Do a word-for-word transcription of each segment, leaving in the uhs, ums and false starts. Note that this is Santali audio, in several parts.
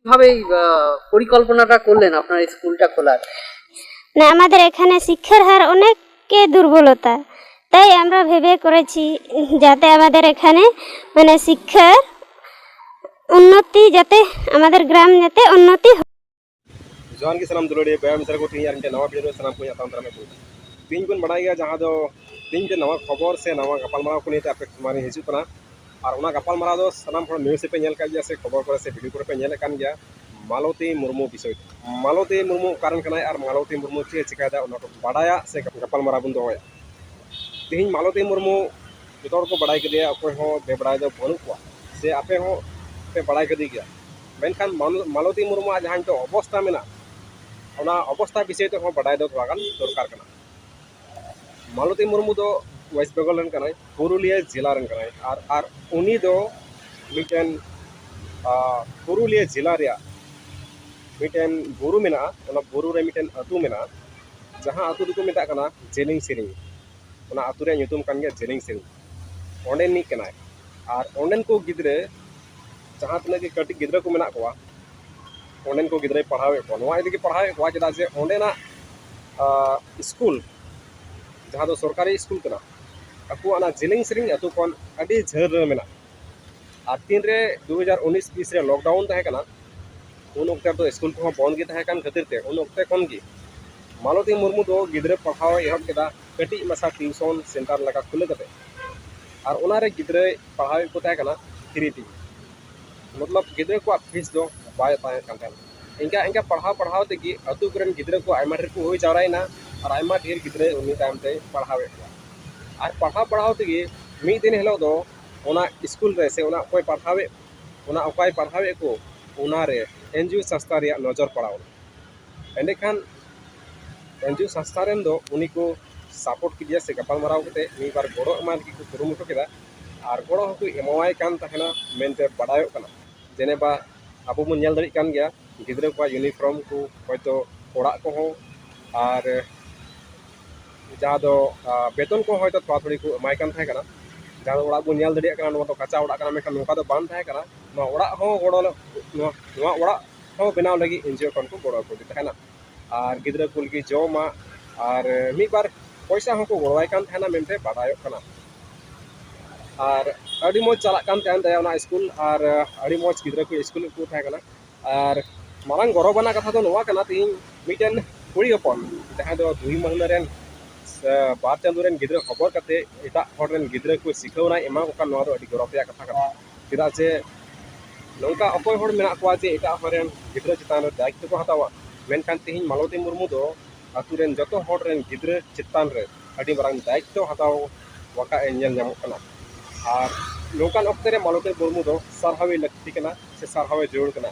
ভাবে এই আহ, পরিকল্পনাটা করলেন আপনার এই স্কুলটা খোলার? না, আমাদের এখানে শিক্ষার হার অনেককে দুর্বলতা, তাই আমরা ভেবে করেছি যাতে আমাদের এখানে মানে শিক্ষার উন্নতি, যাতে আমাদের গ্রাম যাতে উন্নতি হয়। ᱡᱚᱦᱟᱨ ᱜᱮ ᱥᱟᱱᱟᱢ ᱫᱩᱞᱟᱹᱲᱤᱭᱟᱹ ᱵᱚᱭᱦᱟ ᱢᱤᱥᱨᱟ ᱠᱚ, ᱛᱮᱦᱮᱧ ᱟᱨ ᱢᱤᱫᱴᱮᱱ ᱱᱟᱣᱟ ᱵᱷᱤᱰᱤᱭᱳ ᱨᱮ ᱥᱟᱱᱟᱢ ᱠᱚᱧ ᱟᱛᱟᱝ ᱫᱟᱨᱟᱢᱮᱫ ᱠᱚᱣᱟ᱾ ᱛᱮᱦᱮᱧ ᱵᱚᱱ ᱵᱟᱲᱟᱭ ᱜᱮᱭᱟ ᱡᱟᱦᱟᱸ ᱫᱚ ᱛᱮᱦᱮᱧ ᱢᱤᱫᱴᱮᱱ ᱱᱟᱣᱟ ᱠᱷᱚᱵᱚᱨ ᱥᱮ ᱱᱟᱣᱟ ᱜᱟᱯᱟᱞᱢᱟᱨᱟᱣ ᱠᱚ ᱱᱤᱭᱮᱛᱮ ᱟᱯᱮ ᱥᱟᱢᱟᱝ ᱨᱤᱧ ᱦᱤᱡᱩᱜ ᱠᱟᱱᱟ᱾ ᱟᱨ ᱚᱱᱟ ᱜᱟᱯᱟᱞᱢᱟᱨᱟᱣ ᱫᱚ ᱥᱟᱱᱟᱢ ᱦᱚᱲ ᱱᱤᱭᱩᱡᱽ ᱨᱮᱯᱮ ᱧᱮᱞ ᱠᱟᱜ ᱜᱮᱭᱟ ᱥᱮ ᱠᱷᱚᱵᱚᱨ ᱠᱚᱨᱮ ᱥᱮ ᱵᱷᱤᱰᱤᱭᱳ ᱠᱚᱨᱮ ᱯᱮ ᱧᱮᱞᱮᱫ ᱠᱟᱱ ᱜᱮᱭᱟ ᱢᱟᱞᱚᱛᱤ ᱢᱩᱨᱢᱩ ᱵᱤᱥᱚᱭ ᱛᱮ᱾ ᱢᱟᱞᱚᱛᱤ ᱢᱩᱨᱢᱩ ᱚᱠᱟᱨᱮᱱ ᱠᱟᱱᱟᱭ ᱟᱨ ᱢᱟᱞᱚᱛᱤ ᱢᱩᱨᱢᱩ ᱪᱮᱫ ᱮ ᱪᱤᱠᱟᱭᱮᱫᱟ, ᱚᱱᱟ ᱠᱚ ᱵᱟᱰᱟᱭᱟ ᱥᱮ ᱜᱟᱯᱟᱞᱢᱟᱨᱟᱣ ᱵᱚᱱ ᱫᱚᱦᱚᱭᱟ᱾ ᱛᱮᱦᱮᱧ ᱢᱟᱞᱚᱛᱤ ᱢᱩᱨᱢᱩ ᱡᱚᱛᱚ ᱦᱚᱲ ᱠᱚ ᱵᱟᱲᱟᱭ ᱠᱮᱫᱮᱭᱟ, ᱚᱠᱚᱭ ᱦᱚᱸ ᱵᱮᱵᱟᱲᱟᱭ ᱫᱚ ᱵᱟᱹᱱᱩᱜ ᱠᱚᱣᱟ ᱥᱮ ᱟᱯᱮ ᱦᱚᱸ ᱯᱮ ᱵᱟᱲᱟᱭ ᱠᱮᱫᱮ ᱜᱮᱭᱟ᱾ ᱢᱮᱱᱠᱷᱟᱱ ᱢᱟᱞᱚ- ᱢᱟᱞᱚᱛᱤ ᱢᱩᱨᱢᱩᱣᱟᱜ ᱡᱟᱦᱟᱸ ᱱᱤᱛᱚᱜ ᱚᱵᱚᱥᱛᱟ ᱢᱮᱱᱟᱜᱼᱟ, ᱚᱱᱟ ᱚᱵᱚᱥᱛᱟ ᱵᱤᱥᱚᱭ ᱛᱮᱦᱚᱸ ᱵᱟᱰᱟᱭ ᱫᱚ ᱛᱷᱚᱲᱟ ᱜᱟᱱ ᱫᱚᱨᱠᱟᱨ ᱠᱟᱱᱟ᱾ ᱢᱟᱞᱚᱛᱤ ᱢᱩᱨᱢᱩ ᱫᱚ ᱳᱭᱮᱥᱴ ᱵᱮᱝᱜᱚᱞ ᱨᱮᱱ ᱠᱟᱱᱟᱭ, ᱯᱩᱨᱩᱞᱤᱭᱟᱹ ᱡᱮᱞᱟ ᱨᱮᱱ ᱠᱟᱱᱟᱭ᱾ ᱟᱨ ᱟᱨ ᱩᱱᱤ ᱫᱚ ᱢᱤᱫᱴᱮᱱ ᱟᱨ, ᱯᱩᱨᱩᱞᱤᱭᱟᱹ ᱡᱮᱞᱟ ᱨᱮᱭᱟᱜ ᱢᱤᱫᱴᱮᱱ ᱵᱩᱨᱩ ᱢᱮᱱᱟᱜᱼᱟ, ᱚᱱᱟ ᱵᱩᱨᱩ ᱨᱮ ᱢᱤᱫᱴᱮᱱ ᱟᱹᱛᱩ ᱢᱮᱱᱟᱜᱼᱟ, ᱡᱟᱦᱟᱸ ᱟᱹᱛᱩ ᱫᱚᱠᱚ ᱢᱮᱛᱟᱜ ᱠᱟᱱᱟ ᱡᱮᱞᱤᱝ ᱥᱮᱨᱮᱧ᱾ ᱚᱱᱟ ᱟᱹᱛᱩ ᱨᱮᱭᱟᱜ ᱧᱩᱛᱩᱢ ᱠᱟᱱ ᱜᱮᱭᱟ ᱡᱮᱞᱤᱝ ᱥᱮᱨᱮᱧ᱾ ᱚᱸᱰᱮᱱᱤᱡ ᱠᱟᱱᱟᱭ᱾ ᱟᱨ ᱚᱸᱰᱮᱱ ᱠᱚ ᱜᱤᱫᱽᱨᱟᱹ, ᱡᱟᱦᱟᱸ ᱛᱤᱱᱟᱹᱜ ᱜᱮ ᱠᱟᱹᱴᱤᱡ ᱜᱤᱫᱽᱨᱟᱹ ᱠᱚ ᱢᱮᱱᱟᱜ ᱠᱚᱣᱟ, ᱚᱸᱰᱮᱱ ᱠᱚ ᱜᱤᱫᱽᱨᱟᱹᱭ ᱯᱟᱲᱦᱟᱣᱮᱫ ᱠᱚᱣᱟ᱾ ᱱᱚᱣᱟ ᱤᱫᱤ ᱜᱮ ᱯᱟᱲᱦᱟᱣᱮᱫ ᱠᱚᱣᱟ ᱪᱮᱫᱟᱜ ᱡᱮ ᱚᱸᱰᱮᱱᱟᱜ ᱟᱨ, ᱥᱠᱩᱞ, ᱡᱟᱦᱟᱸ ᱫᱚ ᱥᱚᱨᱠᱟᱨᱤ ᱥᱠᱩᱞ ᱠᱟᱱᱟ, ᱟᱠᱚᱣᱟᱜ ᱚᱱᱟ ᱡᱮᱞᱤᱝ ᱥᱮᱨᱮᱧ ᱟᱹᱛᱩ ᱠᱷᱚᱱ ᱟᱹᱰᱤ ᱡᱷᱟᱹᱞ ᱨᱮ ᱢᱮᱱᱟᱜᱼᱟ᱾ ᱟᱨ ᱛᱤᱱᱨᱮ ᱫᱩ ᱦᱟᱡᱟᱨ ᱩᱱᱤᱥ ᱵᱤᱥ ᱨᱮ ᱞᱚᱠᱰᱟᱣᱩᱱ ᱛᱟᱦᱮᱸ ᱠᱟᱱᱟ, ᱩᱱ ᱚᱠᱛᱮ ᱫᱚ ᱥᱠᱩᱞ ᱠᱚᱦᱚᱸ ᱵᱚᱱᱫ ᱜᱮ ᱛᱟᱦᱮᱸ ᱠᱟᱱ ᱠᱷᱟᱹᱛᱤᱨ ᱛᱮ ᱩᱱ ᱚᱠᱛᱮ ᱠᱷᱚᱱ ᱜᱮ ᱢᱟᱞᱚᱛᱤ ᱢᱩᱨᱢᱩ ᱫᱚ ᱜᱤᱫᱽᱨᱟᱹ ᱯᱟᱲᱦᱟᱣ ᱮ ᱮᱦᱚᱵ ᱠᱮᱫᱟ, ᱠᱟᱹᱴᱤᱡ ᱢᱟᱪᱷᱟ ᱴᱤᱭᱩᱥᱚᱱ ᱥᱮᱱᱴᱟᱨ ᱞᱮᱠᱟ ᱠᱷᱩᱞᱟᱹ ᱠᱟᱛᱮ᱾ ᱟᱨ ᱚᱱᱟᱨᱮ ᱜᱤᱫᱽᱨᱟᱹᱭ ᱯᱟᱲᱦᱟᱣᱮᱫ ᱠᱚ ᱛᱟᱦᱮᱸ ᱠᱟᱱᱟ ᱯᱷᱨᱤ ᱛᱮᱜᱮ, ᱢᱚᱛᱞᱚᱵ ᱜᱤᱫᱽᱨᱟᱹ ᱠᱚᱣᱟᱜ ᱯᱷᱤᱥ ᱫᱚ ᱵᱟᱭ ᱦᱟᱛᱟᱣᱮᱫ ᱠᱟᱱ ᱛᱟᱦᱮᱸᱱᱟ᱾ ᱤᱱᱠᱟ ᱤᱱᱠᱟ ᱯᱟᱲᱦᱟᱣ ᱯᱟᱲᱦᱟᱣ ᱛᱮᱜᱮ ᱟᱹᱛᱩ ᱠᱚᱨᱮᱱ ᱜᱤᱫᱽᱨᱟᱹ ᱠᱚ ᱟᱭᱢᱟ ᱰᱷᱮᱨ ᱠᱚ ᱦᱩᱭ ᱡᱟᱣᱨᱟᱭᱮᱱᱟ ᱟᱨ ᱟᱭᱢᱟ ᱰᱷᱮᱨ ᱜᱤᱫᱽᱨᱟᱹ ᱩᱱᱤ ᱛᱟᱭᱚᱢ ᱛᱮᱭ ᱯᱟᱲᱦᱟᱣᱮᱫ ᱠᱚᱣᱟ᱾ ᱟᱨ ᱯᱟᱲᱦᱟᱣ ᱯᱟᱲᱦᱟᱣ ᱛᱮᱜᱮ ᱢᱤᱫ ᱫᱤᱱ ᱦᱤᱞᱳᱜ ᱫᱚ ᱚᱱᱟ ᱥᱠᱩᱞ ᱨᱮ ᱥᱮ ᱚᱱᱟ ᱚᱠᱚᱭ ᱯᱟᱲᱦᱟᱣᱮᱫ ᱚᱱᱟ ᱚᱠᱚᱭ ᱯᱟᱲᱦᱟᱣᱮᱫ ᱠᱚ ᱚᱱᱟᱨᱮ ᱮᱱᱡᱤᱭᱳ ᱥᱚᱝᱥᱛᱷᱟ ᱨᱮᱭᱟᱜ ᱱᱚᱡᱚᱨ ᱯᱟᱲᱟᱣ ᱮᱱᱟ᱾ ᱮᱸᱰᱮᱠᱷᱟᱱ ᱮᱱᱡᱤᱭᱳ ᱥᱚᱝᱥᱛᱷᱟ ᱨᱮᱱ ᱫᱚ ᱩᱱᱤ ᱠᱚ ᱥᱟᱯᱳᱨᱴ ᱠᱮᱫᱮᱭᱟ ᱥᱮ ᱜᱟᱯᱟᱞᱢᱟᱨᱟᱣ ᱠᱟᱛᱮ ᱢᱤᱫ ᱵᱟᱨ ᱜᱚᱲᱚ ᱮᱢᱟᱭ ᱞᱟᱹᱜᱤᱫ ᱠᱚ ᱠᱩᱨᱩᱢᱩᱴᱩ ᱠᱮᱫᱟ᱾ ᱟᱨ ᱜᱚᱲᱚ ᱦᱚᱸᱠᱚ ᱮᱢᱟᱣᱟᱭ ᱠᱟᱱ ᱛᱟᱦᱮᱱᱟ ᱢᱮᱱᱛᱮ ᱵᱟᱰᱟᱭᱚᱜ ᱠᱟᱱᱟ᱾ ᱡᱮᱱᱮᱵᱟ ᱟᱵᱚ ᱵᱚᱱ ᱧᱮᱞ ᱫᱟᱲᱮᱭᱟᱜ ᱠᱟᱱ ᱜᱮᱭᱟ ᱜᱤᱫᱽᱨᱟᱹ ᱠᱚᱣᱟᱜ ᱤᱭᱩᱱᱤᱯᱷᱚᱨᱢ ᱠᱚ, ᱦᱚᱭᱛᱳ ᱚᱲᱟᱜ ᱠᱚᱦᱚᱸ, ᱟᱨ ᱡᱟᱦᱟᱸ ᱫᱚ ᱟᱨ, ᱵᱮᱛᱚᱱ ᱠᱚ ᱦᱚᱭᱛᱳ ᱛᱷᱚᱲᱟ ᱛᱷᱚᱲᱤ ᱠᱚ ᱮᱢᱟᱭ ᱠᱟᱱ ᱛᱟᱦᱮᱸ ᱠᱟᱱᱟ᱾ ᱡᱟᱦᱟᱸ ᱫᱚ ᱚᱲᱟᱜ ᱵᱚᱱ ᱧᱮᱞ ᱫᱟᱲᱮᱭᱟᱜ ᱠᱟᱱᱟ, ᱱᱚᱣᱟ ᱫᱚ ᱠᱟᱸᱪᱟ ᱚᱲᱟᱜ ᱠᱟᱱᱟ, ᱢᱮᱱᱠᱷᱟᱱ ᱱᱚᱝᱠᱟ ᱫᱚ ᱵᱟᱝ ᱛᱟᱦᱮᱸ ᱠᱟᱱᱟ᱾ ᱱᱚᱣᱟ ᱚᱲᱟᱜ ᱦᱚᱸ ᱜᱚᱲᱚ ᱱᱚᱣᱟ ᱱᱚᱣᱟ ᱚᱲᱟᱜ ᱦᱚᱸ ᱵᱮᱱᱟᱣ ᱞᱟᱹᱜᱤᱫ ᱮᱱᱡᱤᱭᱳ ᱠᱷᱚᱱ ᱠᱚ ᱜᱚᱲᱚ ᱟᱠᱚ ᱜᱮ ᱛᱟᱦᱮᱱᱟ᱾ ᱟᱨ ᱜᱤᱫᱽᱨᱟᱹ ᱠᱚ ᱞᱟᱹᱜᱤᱫ ᱡᱚᱢᱟᱜ ᱟᱨ ᱢᱤᱫ ᱵᱟᱨ ᱯᱚᱭᱥᱟ ᱦᱚᱸᱠᱚ ᱜᱚᱲᱚᱣᱟᱭ ᱠᱟᱱ ᱛᱟᱦᱮᱱᱟ ᱢᱮᱱᱛᱮ ᱵᱟᱰᱟᱭᱚᱜ ᱠᱟᱱᱟ᱾ ᱟᱨ ᱟᱹᱰᱤ ᱢᱚᱡᱽ ᱪᱟᱞᱟᱜ ᱠᱟᱱ ᱛᱟᱦᱮᱱ ᱛᱟᱭᱟ ᱚᱱᱟ ᱥᱠᱩᱞ, ᱟᱨ ᱟᱹᱰᱤ ᱢᱚᱡᱽ ᱜᱤᱫᱽᱨᱟᱹ ᱠᱚ ᱥᱠᱩᱞᱮᱫ ᱠᱚ ᱛᱟᱦᱮᱸ ᱠᱟᱱᱟ᱾ ᱟᱨ ᱢᱟᱨᱟᱝ ᱜᱚᱨᱚᱵᱽ ᱟᱱᱟᱜ ᱠᱟᱛᱷᱟ ᱫᱚ ᱱᱚᱣᱟ ᱠᱟᱱᱟ, ᱛᱮᱦᱮᱧ ᱢᱤᱫᱴᱮᱱ ᱠᱩᱲᱤ ᱦᱚᱯᱚᱱ ᱡᱟᱦᱟᱸᱭ ᱫᱚ ᱫᱩᱭ ᱢᱟᱹᱦᱱᱟᱹ ᱨᱮᱱ ᱥᱮ ᱵᱟᱨ ᱪᱟᱸᱫᱳ ᱨᱮᱱ ᱜᱤᱫᱽᱨᱟᱹ ᱦᱚᱵᱚᱨ ᱠᱟᱛᱮ ᱮᱴᱟᱜ ᱦᱚᱲ ᱨᱮᱱ ᱜᱤᱫᱽᱨᱟᱹ ᱠᱚ ᱥᱤᱠᱷᱟᱹᱣ ᱮᱱᱟᱭ, ᱮᱢᱟ ᱠᱚ ᱠᱟᱱ, ᱱᱚᱣᱟ ᱫᱚ ᱟᱹᱰᱤ ᱜᱚᱨᱚᱵᱽ ᱨᱮᱭᱟᱜ ᱠᱟᱛᱷᱟ ᱠᱟᱱᱟ᱾ ᱪᱮᱫᱟᱜ ᱡᱮ ᱱᱚᱝᱠᱟ ᱚᱠᱚᱭ ᱦᱚᱲ ᱢᱮᱱᱟᱜ ᱠᱚᱣᱟ ᱡᱮ ᱮᱴᱟᱜ ᱦᱚᱲ ᱨᱮᱱ ᱜᱤᱫᱽᱨᱟᱹ ᱪᱮᱛᱟᱱ ᱨᱮ ᱫᱟᱭᱤᱛᱛᱚ ᱠᱚ ᱦᱟᱛᱟᱣᱟ, ᱢᱮᱱᱠᱷᱟᱱ ᱛᱮᱦᱮᱧ ᱢᱟᱞᱚᱛᱤ ᱢᱩᱨᱢᱩ ᱫᱚ ᱟᱛᱳ ᱨᱮᱱ ᱡᱚᱛᱚ ᱦᱚᱲ ᱨᱮᱱ ᱜᱤᱫᱽᱨᱟᱹ ᱪᱮᱛᱟᱱ ᱨᱮ ᱟᱹᱰᱤ ᱢᱟᱨᱟᱝ ᱫᱟᱭᱤᱛᱛᱚ ᱦᱟᱛᱟᱣ ᱟᱠᱟᱫ ᱮ ᱧᱮᱞ ᱧᱟᱢᱚᱜ ᱠᱟᱱᱟ᱾ ᱟᱨ ᱱᱚᱝᱠᱟᱱ ᱚᱠᱛᱮ ᱨᱮ ᱢᱟᱞᱚᱛᱤ ᱢᱩᱨᱢᱩ ᱫᱚ ᱥᱟᱨᱦᱟᱣ ᱮ ᱞᱟᱹᱠᱛᱤ ᱠᱟᱱᱟ ᱥᱮ ᱥᱟᱨᱦᱟᱣ ᱮ ᱡᱟᱹᱨᱩᱲ ᱠᱟᱱᱟ᱾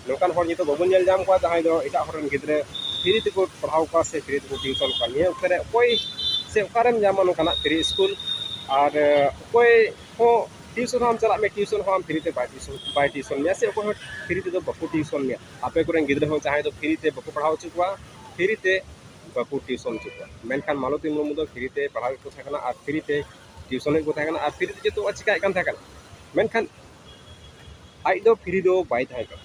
ᱱᱚᱝᱠᱟᱱ ᱦᱚᱲ ᱱᱤᱛᱚᱜ ᱵᱟᱵᱚᱱ ᱧᱮᱞ ᱧᱟᱢ ᱠᱚᱣᱟ ᱡᱟᱦᱟᱸᱭ ᱫᱚ ᱮᱴᱟᱜ ᱦᱚᱲ ᱨᱮᱱ ᱜᱤᱫᱽᱨᱟᱹ ᱯᱷᱨᱤ ᱛᱮᱠᱚ ᱯᱟᱲᱦᱟᱣ ᱠᱚᱣᱟ ᱥᱮ ᱯᱷᱨᱤ ᱛᱮᱠᱚ ᱴᱤᱭᱩᱥᱚᱱ ᱠᱚᱣᱟ᱾ ᱱᱤᱭᱟᱹ ᱚᱠᱛᱮ ᱨᱮ ᱚᱠᱚᱭ ᱥᱮ ᱚᱠᱟᱨᱮᱢ ᱧᱟᱢᱟ ᱱᱚᱝᱠᱟᱱᱟᱜ ᱯᱷᱨᱤ ᱥᱠᱩᱞ? ᱟᱨ ᱚᱠᱚᱭ ᱦᱚᱸ ᱴᱤᱭᱩᱥᱚᱱ ᱦᱚᱸ ᱟᱢ ᱪᱟᱞᱟᱜ ᱢᱮ, ᱴᱤᱭᱩᱥᱚᱱ ᱦᱚᱸ ᱟᱢ ᱯᱷᱨᱤ ᱛᱮ ᱵᱟᱭ ᱴᱤᱭᱩᱥᱚᱱ ᱵᱟᱭ ᱴᱤᱭᱩᱥᱚᱱ ᱢᱮᱭᱟ ᱥᱮ ᱚᱠᱚᱭ ᱦᱚᱸ ᱯᱷᱨᱤ ᱛᱮᱫᱚ ᱵᱟᱠᱚ ᱴᱤᱭᱩᱥᱚᱱ ᱢᱮᱭᱟ᱾ ᱟᱯᱮ ᱠᱚᱨᱮᱱ ᱜᱤᱫᱽᱨᱟᱹ ᱦᱚᱸ ᱡᱟᱦᱟᱸᱭ ᱫᱚ ᱯᱷᱨᱤ ᱛᱮ ᱵᱟᱠᱚ ᱯᱟᱲᱦᱟᱣ ᱦᱚᱪᱚ ᱠᱚᱣᱟ, ᱯᱷᱨᱤ ᱛᱮ ᱵᱟᱠᱚ ᱴᱤᱭᱩᱥᱚᱱ ᱦᱚᱪᱚ ᱠᱚᱣᱟ᱾ ᱢᱮᱱᱠᱷᱟᱱ ᱢᱟᱞᱚᱛᱤ ᱢᱩᱨᱢᱩ ᱫᱚ ᱯᱷᱨᱤ ᱛᱮ ᱯᱟᱲᱦᱟᱣᱮᱫ ᱠᱚ ᱛᱟᱦᱮᱸ ᱠᱟᱱᱟ ᱟᱨ ᱯᱷᱨᱤ ᱛᱮ ᱴᱤᱭᱩᱥᱚᱱᱮᱫ ᱠᱚ ᱛᱟᱦᱮᱸ ᱠᱟᱱᱟ ᱟᱨ ᱯᱷᱨᱤ ᱛᱮ ᱡᱚᱛᱚᱣᱟᱜ ᱪᱤᱠᱟᱹᱭᱮᱫ ᱠᱟᱱ ᱛᱟᱦᱮᱸ ᱠᱟᱱᱟ᱾ ᱢᱮᱱᱠᱷᱟᱱ ᱟᱡ ᱫᱚ ᱯᱷᱨᱤ ᱫᱚ ᱵᱟᱭ ᱛᱟᱦᱮᱸ ᱠᱟᱱᱟ᱾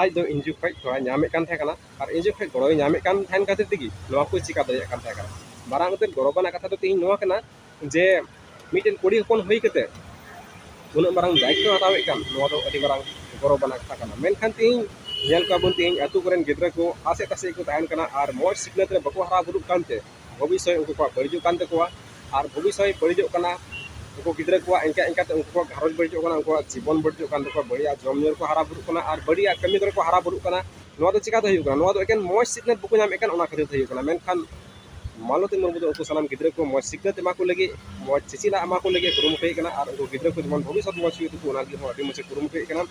ᱟᱡ ᱫᱚ ᱮᱱᱡᱤᱭᱳ ᱠᱷᱚᱱ ᱛᱷᱚᱲᱟ ᱧᱟᱢᱮᱫ ᱠᱟᱱ ᱛᱟᱦᱮᱸ ᱠᱟᱱᱟ ᱟᱨ ᱮᱱᱡᱤᱭᱳ ᱠᱷᱚᱱ ᱜᱚᱲᱚᱭ ᱧᱟᱢᱮᱫ ᱠᱟᱱ ᱛᱟᱦᱮᱱ ᱠᱷᱟᱹᱛᱤᱨ ᱛᱮᱜᱮ ᱱᱚᱣᱟ ᱠᱚᱭ ᱪᱤᱠᱟ ᱫᱟᱲᱮᱭᱟᱜ ᱠᱟᱱ ᱛᱟᱦᱮᱸ ᱠᱟᱱᱟ᱾ ᱢᱟᱨᱟᱝ ᱩᱛᱟᱹᱨ ᱜᱚᱨᱚᱵᱟᱱᱟᱜ ᱠᱟᱛᱷᱟ ᱫᱚ ᱛᱮᱦᱮᱧ ᱱᱚᱣᱟ ᱠᱟᱱᱟ ᱡᱮ ᱢᱤᱫᱴᱮᱱ ᱠᱩᱲᱤ ᱦᱚᱯᱚᱱ ᱦᱩᱭ ᱠᱟᱛᱮ ᱩᱱᱟᱹᱜ ᱢᱟᱨᱟᱝ ᱫᱟᱭᱤᱛᱛᱚ ᱦᱟᱛᱟᱣᱮᱫ ᱠᱟᱱ, ᱱᱚᱣᱟ ᱫᱚ ᱟᱹᱰᱤ ᱢᱟᱨᱟᱝ ᱜᱚᱨᱚᱵᱟᱱᱟᱜ ᱠᱟᱛᱷᱟ ᱠᱟᱱᱟ᱾ ᱢᱮᱱᱠᱷᱟᱱ ᱛᱮᱦᱮᱧ ᱧᱮᱞ ᱠᱚᱣᱟ ᱵᱚᱱ, ᱛᱮᱦᱮᱧ ᱟᱹᱛᱩ ᱠᱚᱨᱮᱱ ᱜᱤᱫᱽᱨᱟᱹ ᱠᱚ ᱟᱥᱮᱫ ᱛᱟᱥᱮᱫ ᱠᱚ ᱛᱟᱦᱮᱱ ᱠᱟᱱᱟ ᱟᱨ ᱢᱚᱡᱽ ᱥᱤᱠᱷᱱᱟᱹᱛ ᱨᱮ ᱵᱟᱠᱚ ᱦᱟᱨᱟ ᱵᱩᱨᱩᱜ ᱠᱟᱱᱛᱮ ᱵᱷᱚᱵᱤᱥᱥᱚᱭ ᱩᱱᱠᱩ ᱠᱚᱣᱟᱜ ᱵᱟᱹᱲᱤᱡᱚᱜ ᱠᱟᱱ ᱛᱟᱠᱚᱣᱟ᱾ ᱟᱨ ᱵᱷᱚᱵᱤᱥᱥᱚᱭ ᱵᱟᱹᱲᱤᱡᱚᱜ ᱠᱟᱱᱟ, ᱩᱱᱠᱩ ᱜᱤᱫᱽᱨᱟᱹ ᱠᱚᱣᱟᱜ ᱮᱱᱠᱟ ᱮᱱᱠᱟᱛᱮ ᱩᱱᱠᱩ ᱠᱚᱣᱟᱜ ᱜᱷᱟᱨᱚᱸᱡᱽ ᱵᱟᱹᱲᱤᱡᱚᱜ ᱠᱟᱱᱟ, ᱩᱱᱠᱩᱣᱟᱜ ᱡᱤᱵᱚᱱ ᱵᱟᱹᱲᱤᱡᱚᱜ ᱠᱟᱱ ᱛᱟᱠᱚᱣᱟ, ᱵᱟᱹᱲᱤᱡᱟᱜ ᱡᱚᱢ ᱧᱩ ᱨᱮᱠᱚ ᱦᱟᱨᱟ ᱵᱩᱨᱩᱜ ᱠᱟᱱᱟ ᱟᱨ ᱵᱟᱹᱲᱤᱡᱟᱜ ᱠᱟᱹᱢᱤ ᱠᱚᱨᱮ ᱠᱚ ᱦᱟᱨᱟ ᱵᱩᱨᱩᱜ ᱠᱟᱱᱟ᱾ ᱱᱚᱣᱟ ᱫᱚ ᱪᱤᱠᱟᱹᱛᱮ ᱦᱩᱭᱩᱜ ᱠᱟᱱᱟ? ᱱᱚᱣᱟ ᱫᱚ ᱮᱠᱮᱱ ᱢᱚᱡᱽ ᱥᱤᱠᱷᱱᱟᱹᱛ ᱵᱟᱠᱚ ᱧᱟᱢᱮᱫ ᱠᱟᱱ, ᱚᱱᱟ ᱠᱷᱟᱹᱛᱤᱨ ᱛᱮ ᱦᱩᱭᱩᱜ ᱠᱟᱱᱟ᱾ ᱢᱮᱱᱠᱷᱟᱱ ᱢᱟᱞᱚᱛᱤ ᱢᱩᱨᱢᱩ ᱫᱚ ᱩᱱᱠᱩ ᱥᱟᱱᱟᱢ ᱜᱤᱫᱽᱨᱟᱹ ᱠᱚ ᱢᱚᱡᱽ ᱥᱤᱠᱷᱱᱟᱹᱛ ᱮᱢᱟ ᱠᱚ ᱞᱟᱹᱜᱤᱫ, ᱢᱚᱡᱽ ᱪᱮᱪᱮᱫ ᱮᱢᱟ ᱠᱚ ᱞᱟᱹᱜᱤᱫ ᱠᱩᱨᱩᱢᱩᱴᱩᱭᱮᱫ ᱠᱟᱱᱟ ᱟᱨ ᱩᱱᱠᱩ ᱜᱤᱫᱽᱨᱟᱹ ᱠᱚ ᱡᱮᱢᱚᱱ ᱵᱷᱚᱵᱤᱥᱥᱚᱛ ᱢᱚᱡᱽ ᱦᱩᱭᱩᱜ ᱛᱟᱠᱚ, ᱚᱱᱟ ᱞᱟᱹᱜᱤᱫ ᱦᱚᱸ ᱟᱹᱰᱤ ᱢᱚᱡᱽ ᱮ ᱠᱩᱨᱩᱢᱩᱴᱩᱭᱮᱫ ᱠᱟᱱᱟ᱾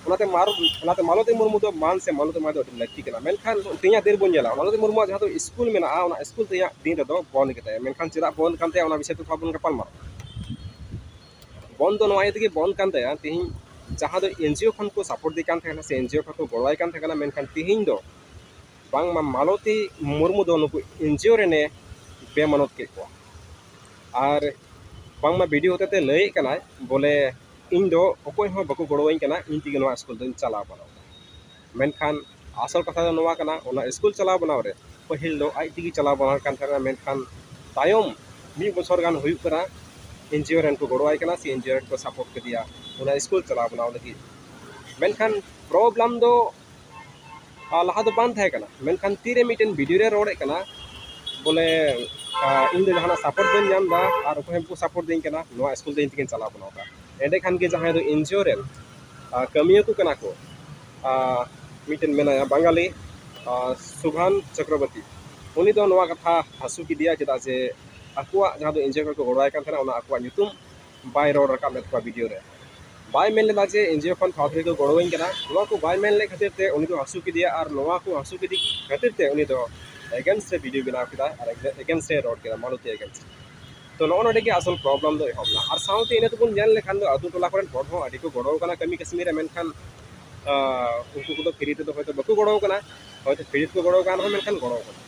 ᱚᱱᱟᱛᱮ ᱢᱟᱨ-, ᱚᱱᱟᱛᱮ ᱢᱟᱞᱚᱛᱤ ᱢᱩᱨᱢᱩ ᱫᱚ ᱢᱟᱱ ᱥᱮ ᱢᱟᱞᱚᱛᱤ ᱢᱟᱱ ᱫᱚ ᱟᱹᱰᱤ ᱞᱟᱹᱠᱛᱤ ᱠᱟᱱᱟ᱾ ᱢᱮᱱᱠᱷᱟᱱ ᱛᱮᱦᱮᱧᱟᱜ ᱫᱤᱱ ᱨᱮᱵᱚᱱ ᱧᱮᱞᱟ, ᱢᱟᱞᱚᱛᱤ ᱢᱩᱨᱢᱩᱣᱟᱜ ᱡᱟᱦᱟᱸ ᱫᱚ ᱥᱠᱩᱞ ᱢᱮᱱᱟᱜᱼᱟ, ᱚᱱᱟ ᱥᱠᱩᱞ ᱛᱮᱦᱮᱧᱟᱜ ᱫᱤᱱ ᱨᱮᱫᱚ ᱵᱚᱱᱫ ᱜᱮ ᱛᱟᱭᱟ᱾ ᱢᱮᱱᱠᱷᱟᱱ ᱪᱮᱫᱟᱜ ᱵᱚᱱᱫ ᱠᱟᱱ ᱛᱟᱭᱟ, ᱚᱱᱟ ᱵᱤᱥᱚᱭ ᱛᱮ ᱛᱷᱚᱲᱟ ᱵᱚᱱ ᱜᱟᱯᱟᱞ ᱢᱟᱨᱟᱣᱟ᱾ ᱵᱚᱱᱫ ᱫᱚ ᱱᱚᱣᱟ ᱤᱭᱟᱹ ᱛᱮᱜᱮ ᱵᱚᱱᱫ ᱠᱟᱱ ᱛᱟᱭᱟ, ᱛᱮᱦᱮᱧ ᱡᱟᱦᱟᱸ ᱫᱚ ᱮᱱᱡᱤᱭᱳ ᱠᱷᱚᱱ ᱠᱚ ᱥᱟᱯᱳᱨᱴ ᱫᱮ ᱠᱟᱱ ᱛᱟᱦᱮᱸ ᱠᱟᱱᱟ ᱥᱮ ᱮᱱᱡᱤᱭᱳ ᱠᱷᱚᱱ ᱠᱚ ᱜᱚᱲᱚᱣᱟᱭ ᱠᱟᱱ ᱛᱟᱦᱮᱸ ᱠᱟᱱᱟ, ᱢᱮᱱᱠᱷᱟᱱ ᱛᱮᱦᱮᱧ ᱫᱚ ᱵᱟᱝᱢᱟ ᱢᱟᱞᱚᱛᱤ ᱢᱩᱨᱢᱩ ᱫᱚ ᱱᱩᱠᱩ ᱮᱱᱡᱤᱭᱳ ᱨᱮᱱᱮ ᱵᱮᱢᱟᱱᱚᱛ ᱠᱮᱫ ᱠᱚᱣᱟ᱾ ᱟᱨ ᱵᱟᱝᱢᱟ ᱵᱷᱤᱰᱤᱭᱳ ᱦᱚᱛᱮᱛᱮ ᱞᱟᱹᱭᱮᱫ ᱠᱟᱱᱟᱭ ᱵᱚᱞᱮ ᱤᱧ ᱫᱚ ᱚᱠᱚᱭ ᱦᱚᱸ ᱵᱟᱠᱚ ᱜᱚᱲᱚᱣᱟᱹᱧ ᱠᱟᱱᱟ, ᱤᱧ ᱛᱮᱜᱮ ᱱᱚᱣᱟ ᱥᱠᱩᱞ ᱫᱚᱧ ᱪᱟᱞᱟᱣ ᱵᱟᱱᱟᱣ ᱠᱟᱱᱟ᱾ ᱢᱮᱱᱠᱷᱟᱱ ᱟᱥᱚᱞ ᱠᱟᱛᱷᱟ ᱫᱚ ᱱᱚᱣᱟ ᱠᱟᱱᱟ, ᱚᱱᱟ ᱥᱠᱩᱞ ᱪᱟᱞᱟᱣ ᱵᱟᱱᱟᱣ ᱨᱮ ᱯᱟᱹᱦᱤᱞ ᱫᱚ ᱟᱡ ᱛᱮᱜᱮ ᱪᱟᱞᱟᱣ ᱵᱟᱱᱟᱣ ᱠᱟᱱ ᱛᱟᱦᱮᱱᱟ, ᱢᱮᱱᱠᱷᱟᱱ ᱛᱟᱭᱚᱢ ᱢᱤᱫ ᱵᱚᱪᱷᱚᱨ ᱜᱟᱱ ᱦᱩᱭᱩᱜ ᱠᱟᱱᱟ, ᱮᱱ ᱡᱤ ᱳ ᱨᱮᱱ ᱠᱚ ᱜᱚᱲᱚᱣᱟᱭ ᱠᱟᱱᱟ ᱥᱮ ᱮᱱ ᱡᱤ ᱳ ᱨᱮᱱ ᱠᱚ ᱥᱟᱯᱳᱨᱴ ᱠᱮᱫᱮᱭᱟ ᱚᱱᱟ ᱥᱠᱩᱞ ᱪᱟᱞᱟᱣ ᱵᱟᱱᱟᱣ ᱞᱟᱹᱜᱤᱫ᱾ ᱢᱮᱱᱠᱷᱟᱱ ᱯᱨᱚᱵᱞᱮᱢ ᱫᱚ ᱟᱨ ᱞᱟᱦᱟ ᱫᱚ ᱵᱟᱝ ᱛᱟᱦᱮᱸ ᱠᱟᱱᱟ, ᱢᱮᱱᱠᱷᱟᱱ ᱛᱤᱨᱮ ᱢᱤᱫᱴᱮᱱ ᱵᱷᱤᱰᱤᱭᱳ ᱨᱮ ᱨᱚᱲᱮᱫ ᱠᱟᱱᱟ ᱵᱚᱞᱮ, ᱟᱨ ᱤᱧ ᱫᱚ ᱡᱟᱦᱟᱱᱟᱜ ᱥᱟᱯᱳᱨᱴ ᱵᱟᱹᱧ ᱧᱟᱢ ᱮᱫᱟ ᱟᱨ ᱚᱠᱚᱭ ᱦᱚᱸ ᱵᱟᱠᱚ ᱥᱟᱯᱳᱨᱴ ᱫᱤᱧ ᱠᱟᱱᱟ, ᱱᱚᱣᱟ ᱥᱠᱩᱞ ᱫᱚ ᱤᱧ ᱛᱮᱜᱮᱧ ᱪᱟᱞᱟᱣ ᱵᱟᱱᱟᱣ ᱮᱫᱟ᱾ ᱮᱸᱰᱮᱠᱷᱟᱱ ᱜᱮ ᱡᱟᱦᱟᱸᱭ ᱫᱚ ᱮᱱ ᱡᱤ ᱳ ᱨᱮᱱ ᱟᱨ ᱠᱟᱹᱢᱤᱭᱟᱹ ᱠᱚ ᱠᱟᱱᱟ ᱠᱚ, ᱟᱨ ᱢᱤᱫᱴᱮᱱ ᱢᱮᱱᱟᱭᱟ ᱵᱟᱝᱜᱟᱞᱤ, ᱟᱨ ᱥᱩᱵᱷᱟᱱ ᱪᱚᱠᱨᱚᱵᱚᱨᱛᱤ, ᱩᱱᱤ ᱫᱚ ᱱᱚᱣᱟ ᱠᱟᱛᱷᱟ ᱦᱟᱹᱥᱩ ᱠᱮᱫᱮᱭᱟ, ᱪᱮᱫᱟᱜ ᱡᱮ ᱟᱠᱚᱣᱟᱜ ᱡᱟᱦᱟᱸ ᱫᱚ ᱮᱱ ᱡᱤ ᱳ ᱠᱚ ᱜᱚᱲᱚᱣᱟᱭ ᱠᱟᱱ ᱛᱟᱦᱮᱱᱟ, ᱚᱱᱟ ᱟᱠᱚᱣᱟᱜ ᱧᱩᱛᱩᱢ ᱵᱟᱭ ᱨᱚᱲ ᱨᱟᱠᱟᱵ ᱞᱮᱫ ᱠᱚᱣᱟ ᱵᱷᱤᱰᱤᱭᱳ ᱨᱮ᱾ ᱵᱟᱭ ᱢᱮᱱ ᱞᱮᱫᱟ ᱡᱮ ᱮᱱ ᱡᱤ ᱳ ᱠᱷᱚᱱ ᱯᱷᱟᱞᱛᱩ ᱠᱚ ᱜᱚᱲᱚᱣᱟᱹᱧ ᱠᱟᱱᱟ᱾ ᱱᱚᱣᱟ ᱠᱚ ᱵᱟᱭ ᱢᱮᱱ ᱞᱮᱫ ᱠᱷᱟᱹᱛᱤᱨ ᱛᱮ ᱩᱱᱤ ᱫᱚ ᱦᱟᱹᱥᱩ ᱠᱮᱫᱮᱭᱟ, ᱟᱨ ᱱᱚᱣᱟ ᱠᱚ ᱦᱟᱹᱥᱩ ᱠᱮᱫᱮ ᱠᱷᱟᱹᱛᱤᱨ ᱛᱮ ᱩᱱᱤ ᱫᱚ ᱮᱜᱮᱱᱥᱴ ᱨᱮ ᱵᱷᱤᱰᱤᱭᱳ ᱵᱮᱱᱟᱣ ᱠᱮᱫᱟ ᱟᱨ ᱮᱜᱮᱱᱥᱴ ᱨᱮ ᱨᱚᱲ ᱠᱮᱫᱟ ᱢᱟᱞᱚᱛᱤ ᱮᱜᱮᱱᱥᱴ᱾ ᱛᱚ ᱱᱚᱜᱼᱚ ᱱᱚᱰᱮ ᱜᱮ ᱟᱥᱚᱞ ᱯᱨᱚᱵᱞᱮᱢ ᱫᱚ ᱮᱦᱚᱵ ᱮᱱᱟ᱾ ᱟᱨ ᱥᱟᱶᱛᱮ ᱤᱱᱟᱹ ᱛᱮᱵᱚᱱ ᱧᱮᱞ ᱞᱮᱠᱷᱟᱱ ᱫᱚ ᱟᱹᱛᱩ ᱴᱚᱞᱟ ᱠᱚᱨᱮᱱ ᱦᱚᱲ ᱦᱚᱸ ᱟᱹᱰᱤ ᱠᱚ ᱜᱚᱲᱚ ᱠᱟᱱᱟ ᱠᱟᱹᱢᱤ ᱠᱟᱹᱥᱱᱤ ᱨᱮ, ᱢᱮᱱᱠᱷᱟᱱ ᱟᱨ ᱩᱱᱠᱩ ᱠᱚᱫᱚ ᱯᱷᱨᱤ ᱛᱮᱫᱚ ᱦᱚᱭᱛᱳ ᱵᱟᱠᱚ ᱜᱚᱲᱚ ᱠᱟᱱᱟ, ᱦᱚᱭᱛᱳ ᱯᱷᱨᱤ ᱛᱮᱠᱚ ᱜᱚᱲᱚ ᱠᱟᱱ ᱨᱮᱦᱚᱸ ᱢᱮᱱᱠᱷᱟᱱ ᱜᱚᱲᱚ ᱠᱟᱱᱟ᱾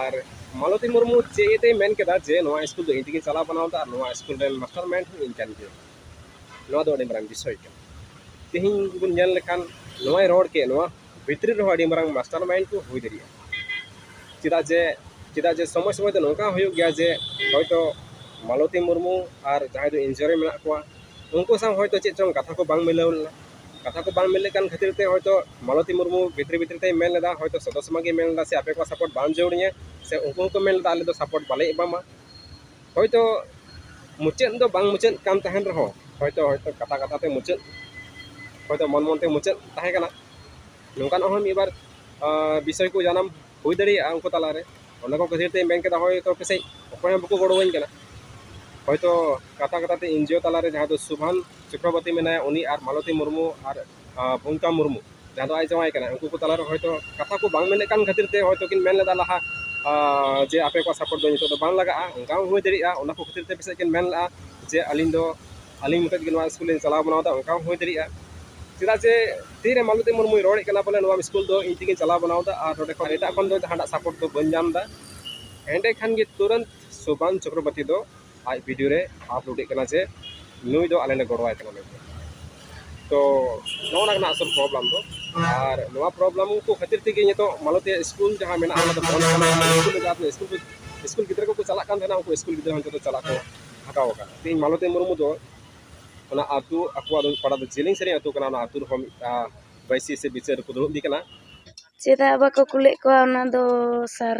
ᱟᱨ ᱢᱟᱞᱚᱛᱤ ᱢᱩᱨᱢᱩ ᱪᱮᱫ ᱤᱭᱟᱹᱛᱮᱭ ᱢᱮᱱ ᱠᱮᱫᱟ ᱡᱮ ᱱᱚᱣᱟ ᱥᱠᱩᱞ ᱫᱚ ᱤᱧ ᱛᱮᱜᱮᱧ ᱪᱟᱞᱟᱣ ᱵᱟᱱᱟᱣ ᱮᱫᱟ ᱟᱨ ᱱᱚᱣᱟ ᱥᱠᱩᱞ ᱨᱮᱱ ᱢᱟᱥᱴᱟᱨ ᱢᱟᱭᱤᱱᱰ ᱦᱚᱸ ᱤᱧ ᱠᱟᱱ ᱜᱤᱭᱟᱹᱧ? ᱱᱚᱣᱟ ᱫᱚ ᱟᱹᱰᱤ ᱢᱟᱨᱟᱝ ᱵᱤᱥᱚᱭ ᱠᱟᱱᱟ᱾ ᱛᱮᱦᱮᱧ ᱵᱚᱱ ᱧᱮᱞ ᱞᱮᱠᱷᱟᱱ ᱱᱚᱣᱟᱭ ᱨᱚᱲ ᱠᱮᱫ, ᱱᱚᱣᱟ ᱵᱷᱤᱛᱨᱤ ᱨᱮᱦᱚᱸ ᱟᱹᱰᱤ ᱢᱟᱨᱟᱝ ᱢᱟᱥᱴᱟᱨ ᱢᱟᱭᱤᱱᱰ ᱠᱚ ᱦᱩᱭ ᱫᱟᱲᱮᱭᱟᱜᱼᱟ᱾ ᱪᱮᱫᱟᱜ ᱡᱮ ᱪᱮᱫᱟᱜ ᱡᱮ ᱥᱚᱢᱚᱭ ᱥᱚᱢᱚᱭ ᱫᱚ ᱱᱚᱝᱠᱟ ᱦᱩᱭᱩᱜ ᱜᱮᱭᱟ ᱡᱮ ᱦᱚᱭᱛᱳ ᱢᱟᱞᱚᱛᱤ ᱢᱩᱨᱢᱩ ᱟᱨ ᱡᱟᱦᱟᱸᱭ ᱫᱚ ᱮᱱ ᱡᱤ ᱳ ᱨᱮ ᱢᱮᱱᱟᱜ ᱠᱚᱣᱟ, ᱩᱱᱠᱩ ᱥᱟᱶ ᱦᱚᱭᱛᱳ ᱪᱮᱫ ᱪᱚᱝ ᱠᱟᱛᱷᱟ ᱠᱚ ᱵᱟᱝ ᱢᱤᱞᱟᱹᱣ ᱞᱮᱱᱟ᱾ ᱠᱟᱛᱷᱟ ᱠᱚ ᱵᱟᱝ ᱢᱤᱞᱟᱹᱜ ᱠᱟᱱ ᱠᱷᱟᱹᱛᱤᱨ ᱛᱮ ᱦᱚᱭᱛᱳ ᱢᱟᱞᱚᱛᱤ ᱢᱩᱨᱢᱩ ᱵᱷᱤᱛᱨᱤ ᱵᱷᱤᱛᱨᱤ ᱛᱮᱭ ᱢᱮᱱ ᱞᱮᱫᱟ, ᱦᱚᱭᱛᱳ ᱥᱚᱫᱚᱥᱥᱚ ᱢᱟ ᱜᱮ ᱢᱮᱱ ᱞᱮᱫᱟ ᱥᱮ ᱟᱯᱮ ᱠᱚᱣᱟᱜ ᱥᱟᱯᱳᱨᱴ ᱵᱟᱝ ᱡᱟᱹᱨᱩᱲ ᱤᱧᱟᱹ, ᱥᱮ ᱩᱱᱠᱩ ᱦᱚᱸᱠᱚ ᱢᱮᱱ ᱞᱮᱫᱟ ᱟᱞᱮ ᱫᱚ ᱥᱟᱯᱳᱨᱴ ᱵᱟᱞᱮ ᱮᱢᱟᱢᱟ᱾ ᱦᱚᱭᱛᱳ ᱢᱩᱪᱟᱹᱫ ᱫᱚ ᱵᱟᱝ ᱢᱩᱪᱟᱹᱫ ᱠᱟᱱ ᱛᱟᱦᱮᱱ ᱨᱮᱦᱚᱸ ᱦᱚᱭᱛᱳ, ᱦᱚᱭᱛᱳ ᱠᱟᱛᱷᱟ ᱠᱟᱛᱷᱟ ᱛᱮ ᱢᱩᱪᱟᱹᱫ, ᱦᱚᱭᱛᱳ ᱢᱚᱱ ᱢᱚᱱ ᱛᱮ ᱢᱩᱪᱟᱹᱫ ᱛᱟᱦᱮᱸ ᱠᱟᱱᱟ᱾ ᱱᱚᱝᱠᱟᱱᱟᱜ ᱦᱚᱸ ᱢᱤᱫ ᱵᱟᱨ, ᱟᱸ, ᱵᱤᱥᱚᱭ ᱠᱚ ᱡᱟᱱᱟᱢ ᱦᱩᱭ ᱫᱟᱲᱮᱭᱟᱜᱼᱟ ᱩᱱᱠᱩ ᱛᱟᱞᱟᱨᱮ᱾ ᱚᱱᱟ ᱠᱚ ᱠᱷᱟᱹᱛᱤᱨ ᱛᱮ ᱢᱮᱱ ᱠᱮᱫᱟ ᱦᱚᱭᱛᱳ ᱯᱟᱥᱮᱡ ᱚᱠᱚᱭ ᱦᱚᱸ ᱵᱟᱠᱚ ᱜᱚᱲᱚᱣᱟᱹᱧ ᱠᱟᱱᱟ᱾ ᱦᱚᱭᱛᱳ ᱠᱟᱛᱷᱟ ᱠᱟᱛᱷᱟ ᱛᱮ ᱮᱱ ᱡᱤ ᱳ ᱛᱟᱞᱟᱨᱮ ᱡᱟᱦᱟᱸ ᱫᱚ ᱥᱩᱵᱷᱟᱱ ᱪᱚᱠᱨᱚᱵᱚᱨᱛᱤ ᱢᱮᱱᱟᱭᱟ, ᱩᱱᱤ ᱟᱨ ᱢᱟᱞᱚᱛᱤ ᱢᱩᱨᱢᱩ ᱟᱨ, ᱟᱸ, ᱵᱷᱩᱝᱠᱟ ᱢᱩᱨᱢᱩ, ᱡᱟᱦᱟᱸ ᱫᱚ ᱟᱡ ᱡᱟᱶᱟᱭ ᱠᱟᱱᱟ, ᱩᱱᱠᱩ ᱠᱚ ᱛᱟᱞᱟᱨᱮ ᱦᱚᱭᱛᱳ ᱠᱟᱛᱷᱟ ᱠᱚ ᱵᱟᱝ ᱢᱮᱱᱮᱫ ᱠᱟᱱ ᱠᱷᱟᱹᱛᱤᱨ ᱛᱮ ᱦᱚᱭᱛᱳ ᱠᱤᱱ ᱢᱮᱱ ᱞᱮᱫᱟ ᱞᱟᱦᱟ, ᱟᱸ, ᱡᱮ ᱟᱯᱮ ᱠᱚᱣᱟᱜ ᱥᱟᱯᱳᱨᱴ ᱫᱚ ᱱᱤᱛᱚᱜ ᱫᱚ ᱵᱟᱝ ᱞᱟᱜᱟᱜᱼᱟ, ᱚᱱᱠᱟ ᱦᱚᱸ ᱦᱩᱭ ᱫᱟᱲᱮᱭᱟᱜᱼᱟ᱾ ᱚᱱᱟ ᱠᱚ ᱠᱷᱟᱹᱛᱤᱨ ᱛᱮ ᱯᱟᱥᱮᱡ ᱠᱤᱱ ᱢᱮᱱ ᱞᱮᱫᱼᱟ ᱡᱮ ᱟᱹᱞᱤᱧ ᱫᱚ, ᱟᱹᱞᱤᱧ ᱢᱚᱛᱚᱡ ᱜᱮ ᱱᱚᱣᱟ ᱥᱠᱩᱞ ᱞᱤᱧ ᱪᱟᱞᱟᱣ ᱵᱟᱱᱟᱣ ᱮᱫᱟ, ᱚᱱᱠᱟ ᱦᱚᱸ ᱦᱩᱭ ᱫᱟᱲᱮᱭᱟᱜᱼᱟ᱾ ᱪᱮᱫᱟᱜ ᱡᱮ ᱛᱤᱨᱮ ᱢᱟᱞᱚᱛᱤ ᱢᱩᱨᱢᱩᱭ ᱨᱚᱲᱮᱫ ᱠᱟᱱᱟ ᱵᱚᱞᱮ ᱱᱚᱣᱟ ᱥᱠᱩᱞ ᱫᱚ ᱤᱧ ᱛᱮᱜᱮᱧ ᱪᱟᱞᱟᱣ ᱵᱟᱱᱟᱣ ᱮᱫᱟ ᱟᱨ ᱱᱚᱰᱮ ᱠᱷᱚᱱ ᱮᱴᱟᱜ ᱠᱷᱚᱱ ᱫᱚ ᱡᱟᱦᱟᱱᱟᱜ ᱥᱟᱯᱳᱨᱴ ᱫᱚ ᱵᱟᱹᱧ ᱧᱟᱢ ᱮᱫᱟ, ᱮᱸᱰᱮᱠᱷᱟᱱ ᱜᱮ ᱛᱩᱨᱟᱹᱱᱛ ᱥᱩᱵᱷᱟᱱ ᱪᱚᱠᱨᱚᱵᱚᱨᱛᱤ ᱫᱚ ᱟᱡ ᱵᱷᱤᱰᱤᱭᱳ ᱨᱮ ᱟᱯᱞᱳᱰᱮᱫ ᱠᱟᱱᱟ ᱡᱮ ᱱᱩᱭ ᱫᱚ ᱟᱞᱮ ᱞᱮ ᱜᱚᱲᱚᱣᱟᱭ ᱠᱟᱱᱟ ᱢᱮᱱᱛᱮ᱾ ᱛᱚ ᱱᱚᱜᱼᱚ ᱱᱚᱣᱟ ᱠᱟᱱᱟ ᱟᱥᱚᱞ ᱯᱨᱚᱵᱞᱮᱢ ᱫᱚ᱾ ᱟᱨ ᱱᱚᱣᱟ ᱯᱨᱚᱵᱞᱮᱢ ᱠᱚ ᱠᱷᱟᱹᱛᱤᱨ ᱛᱮᱜᱮ ᱱᱤᱛᱚᱜ ᱢᱟᱞᱚᱛᱤ ᱥᱠᱩᱞ ᱡᱟᱦᱟᱸ ᱢᱮᱱᱟᱜᱼᱟ, ᱚᱱᱟ ᱫᱚ ᱵᱚᱱᱫ ᱠᱟᱱᱟ᱾ ᱥᱠᱩᱞ ᱨᱮ ᱡᱟᱦᱟᱸ ᱛᱤᱱᱟᱹᱜ ᱥᱠᱩᱞ ᱠᱚ, ᱥᱠᱩᱞ ᱜᱤᱫᱽᱨᱟᱹ ᱠᱚᱠᱚ ᱪᱟᱞᱟᱜ ᱠᱟᱱ ᱛᱟᱦᱮᱱᱟ, ᱩᱱᱠᱩ ᱥᱠᱩᱞ ᱜᱤᱫᱽᱨᱟᱹ ᱦᱚᱸ ᱱᱤᱛᱚᱜ ᱫᱚ ᱪᱟᱞᱟᱜ ᱠᱚ ᱵᱷᱟᱜᱟᱣ ᱟᱠᱟᱱᱟ᱾ ᱛᱮᱦᱮᱧ ᱢᱟᱞᱚᱛᱤ ᱢᱩᱨᱢᱩ ᱫᱚ ᱚᱱᱟ ᱟᱹᱛᱩ, ᱟᱠᱚᱣᱟᱜ ᱫᱚ ᱯᱟᱲᱟ ᱫᱚ ᱡᱮᱞᱮᱧ ᱥᱮᱨᱮᱧ ᱟᱹᱛᱩ ᱠᱟᱱᱟ, ᱚᱱᱟ ᱟᱹᱛᱩ ᱨᱮᱦᱚᱸ ᱢᱤᱫ, ᱟ, ᱵᱟᱹᱭᱥᱤ ᱥᱮ ᱵᱤᱪᱟᱹᱨ ᱨᱮᱠᱚ ᱫᱩᱲᱩᱵ ᱤᱫᱤ ᱠᱟᱱᱟ᱾ ᱪᱮᱫᱟᱜ ᱵᱟᱠᱚ ᱠᱩᱞᱮᱫ ᱠᱚᱣᱟ, ᱚᱱᱟ ᱫᱚ ᱥᱟᱨ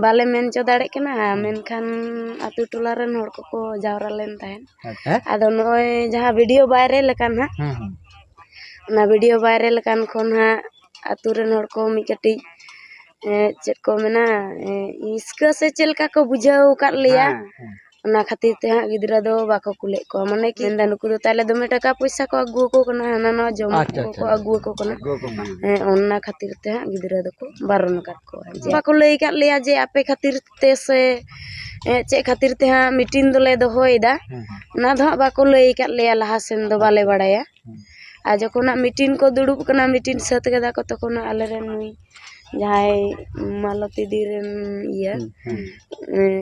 ᱵᱟᱞᱮ ᱢᱮᱱ ᱪᱚ ᱫᱟᱲᱮᱜ ᱠᱟᱱᱟ᱾ ᱦᱩᱸ᱾ ᱢᱮᱱᱠᱷᱟᱱ ᱟᱛᱳ ᱴᱚᱞᱟ ᱨᱮᱱ ᱦᱚᱲ ᱠᱚᱠᱚ ᱡᱟᱣᱨᱟ ᱞᱮᱱ ᱛᱟᱦᱮᱸᱫ᱾ ᱟᱪᱪᱷᱟ᱾ ᱟᱫᱚ ᱱᱚᱜᱼᱚᱭ ᱡᱟᱦᱟᱸ ᱵᱷᱤᱰᱤᱭᱳ ᱵᱷᱟᱭᱨᱟᱞ ᱟᱠᱟᱱ ᱦᱟᱸᱜ, ᱦᱩᱸ, ᱦᱩᱸ᱾ ᱚᱱᱟ ᱵᱷᱤᱰᱤᱭᱳ ᱵᱷᱟᱭᱨᱟᱞ ᱟᱠᱟᱱ ᱠᱷᱚᱱ ᱦᱟᱸᱜ ᱟᱛᱳ ᱨᱮᱱ ᱦᱚᱲ ᱠᱚ ᱢᱤᱫ ᱠᱟᱹᱴᱤᱡ, ᱮ, ᱪᱮᱫ ᱠᱚ ᱢᱮᱱᱟ, ᱮ, ᱦᱤᱥᱠᱟᱹ ᱥᱮ ᱪᱮᱫ ᱞᱮᱠᱟ ᱠᱚ ᱵᱩᱡᱷᱟᱹᱣ ᱟᱠᱟᱫ ᱞᱮᱭᱟ᱾ ᱦᱮᱸ, ᱦᱮᱸ᱾ ᱚᱱᱟ ᱠᱷᱟᱹᱛᱤᱨ ᱛᱮ ᱦᱟᱸᱜ ᱜᱤᱫᱽᱨᱟᱹ ᱫᱚ ᱵᱟᱠᱚ ᱠᱩᱞᱮᱫ ᱠᱚᱣᱟ᱾ ᱢᱟᱱᱮ ᱠᱤ ᱢᱮᱱᱫᱟ, ᱱᱩᱠᱩ ᱫᱚ ᱛᱟᱦᱞᱮ ᱫᱚᱢᱮ ᱴᱟᱠᱟ ᱯᱚᱭᱥᱟ ᱠᱚ ᱟᱹᱜᱩ ᱟᱠᱚ ᱠᱟᱱᱟ, ᱦᱟᱱᱟ ᱱᱟᱣᱟ ᱡᱚᱢ ᱟᱪᱪᱷᱟ, ᱠᱚᱠᱚ ᱟᱪᱪᱷᱟ, ᱟᱹᱜᱩ ᱟᱠᱚ ᱠᱟᱱᱟ᱾ ᱟᱹᱜᱩ ᱟᱠᱚ ᱠᱟᱱᱟ᱾ ᱦᱮᱸ, ᱚᱱᱟ ᱠᱷᱟᱹᱛᱤᱨ ᱛᱮ ᱦᱟᱸᱜ ᱜᱤᱫᱽᱨᱟᱹ ᱫᱚᱠᱚ ᱵᱟᱨᱚᱱ ᱟᱠᱟᱫ ᱠᱚᱣᱟ᱾ ᱡᱮ ᱦᱮᱸ᱾ ᱵᱟᱠᱚ ᱞᱟᱹᱭ ᱟᱠᱟᱫ ᱞᱮᱭᱟ ᱡᱮ ᱟᱯᱮ ᱠᱷᱟᱹᱛᱤᱨ ᱛᱮ ᱥᱮ, ᱮ, ᱪᱮᱫ ᱠᱷᱟᱹᱛᱤᱨ ᱛᱮ ᱦᱟᱸᱜ ᱢᱤᱴᱤᱝ ᱫᱚᱞᱮ ᱫᱚᱦᱚᱭᱮᱫᱟ, ᱦᱮᱸ, ᱦᱮᱸ᱾ ᱚᱱᱟ ᱫᱚ ᱦᱟᱸᱜ ᱵᱟᱠᱚ ᱞᱟᱹᱭ ᱟᱠᱟᱫ ᱞᱮᱭᱟ ᱞᱟᱦᱟ ᱥᱮᱱ ᱫᱚ, ᱵᱟᱞᱮ ᱵᱟᱲᱟᱭᱟ᱾ ᱦᱮᱸ᱾ ᱟᱨ ᱡᱚᱠᱷᱚᱱ ᱦᱟᱸᱜ ᱢᱤᱴᱤᱝ ᱠᱚ ᱫᱩᱲᱩᱵ ᱠᱟᱱᱟ, ᱢᱤᱴᱤᱝ ᱥᱟᱹᱛ ᱠᱮᱫᱟ ᱠᱚ, ᱛᱚᱠᱷᱚᱱ ᱦᱟᱸᱜ ᱟᱞᱮᱨᱮᱱ ᱱᱩᱭ ᱡᱟᱦᱟᱸᱭ ᱢᱟᱞᱚᱛᱤ ᱫᱤ ᱨᱮᱱ ᱤᱭᱟᱹ, ᱦᱩᱸ, ᱦᱩᱸ᱾ ᱮᱸ,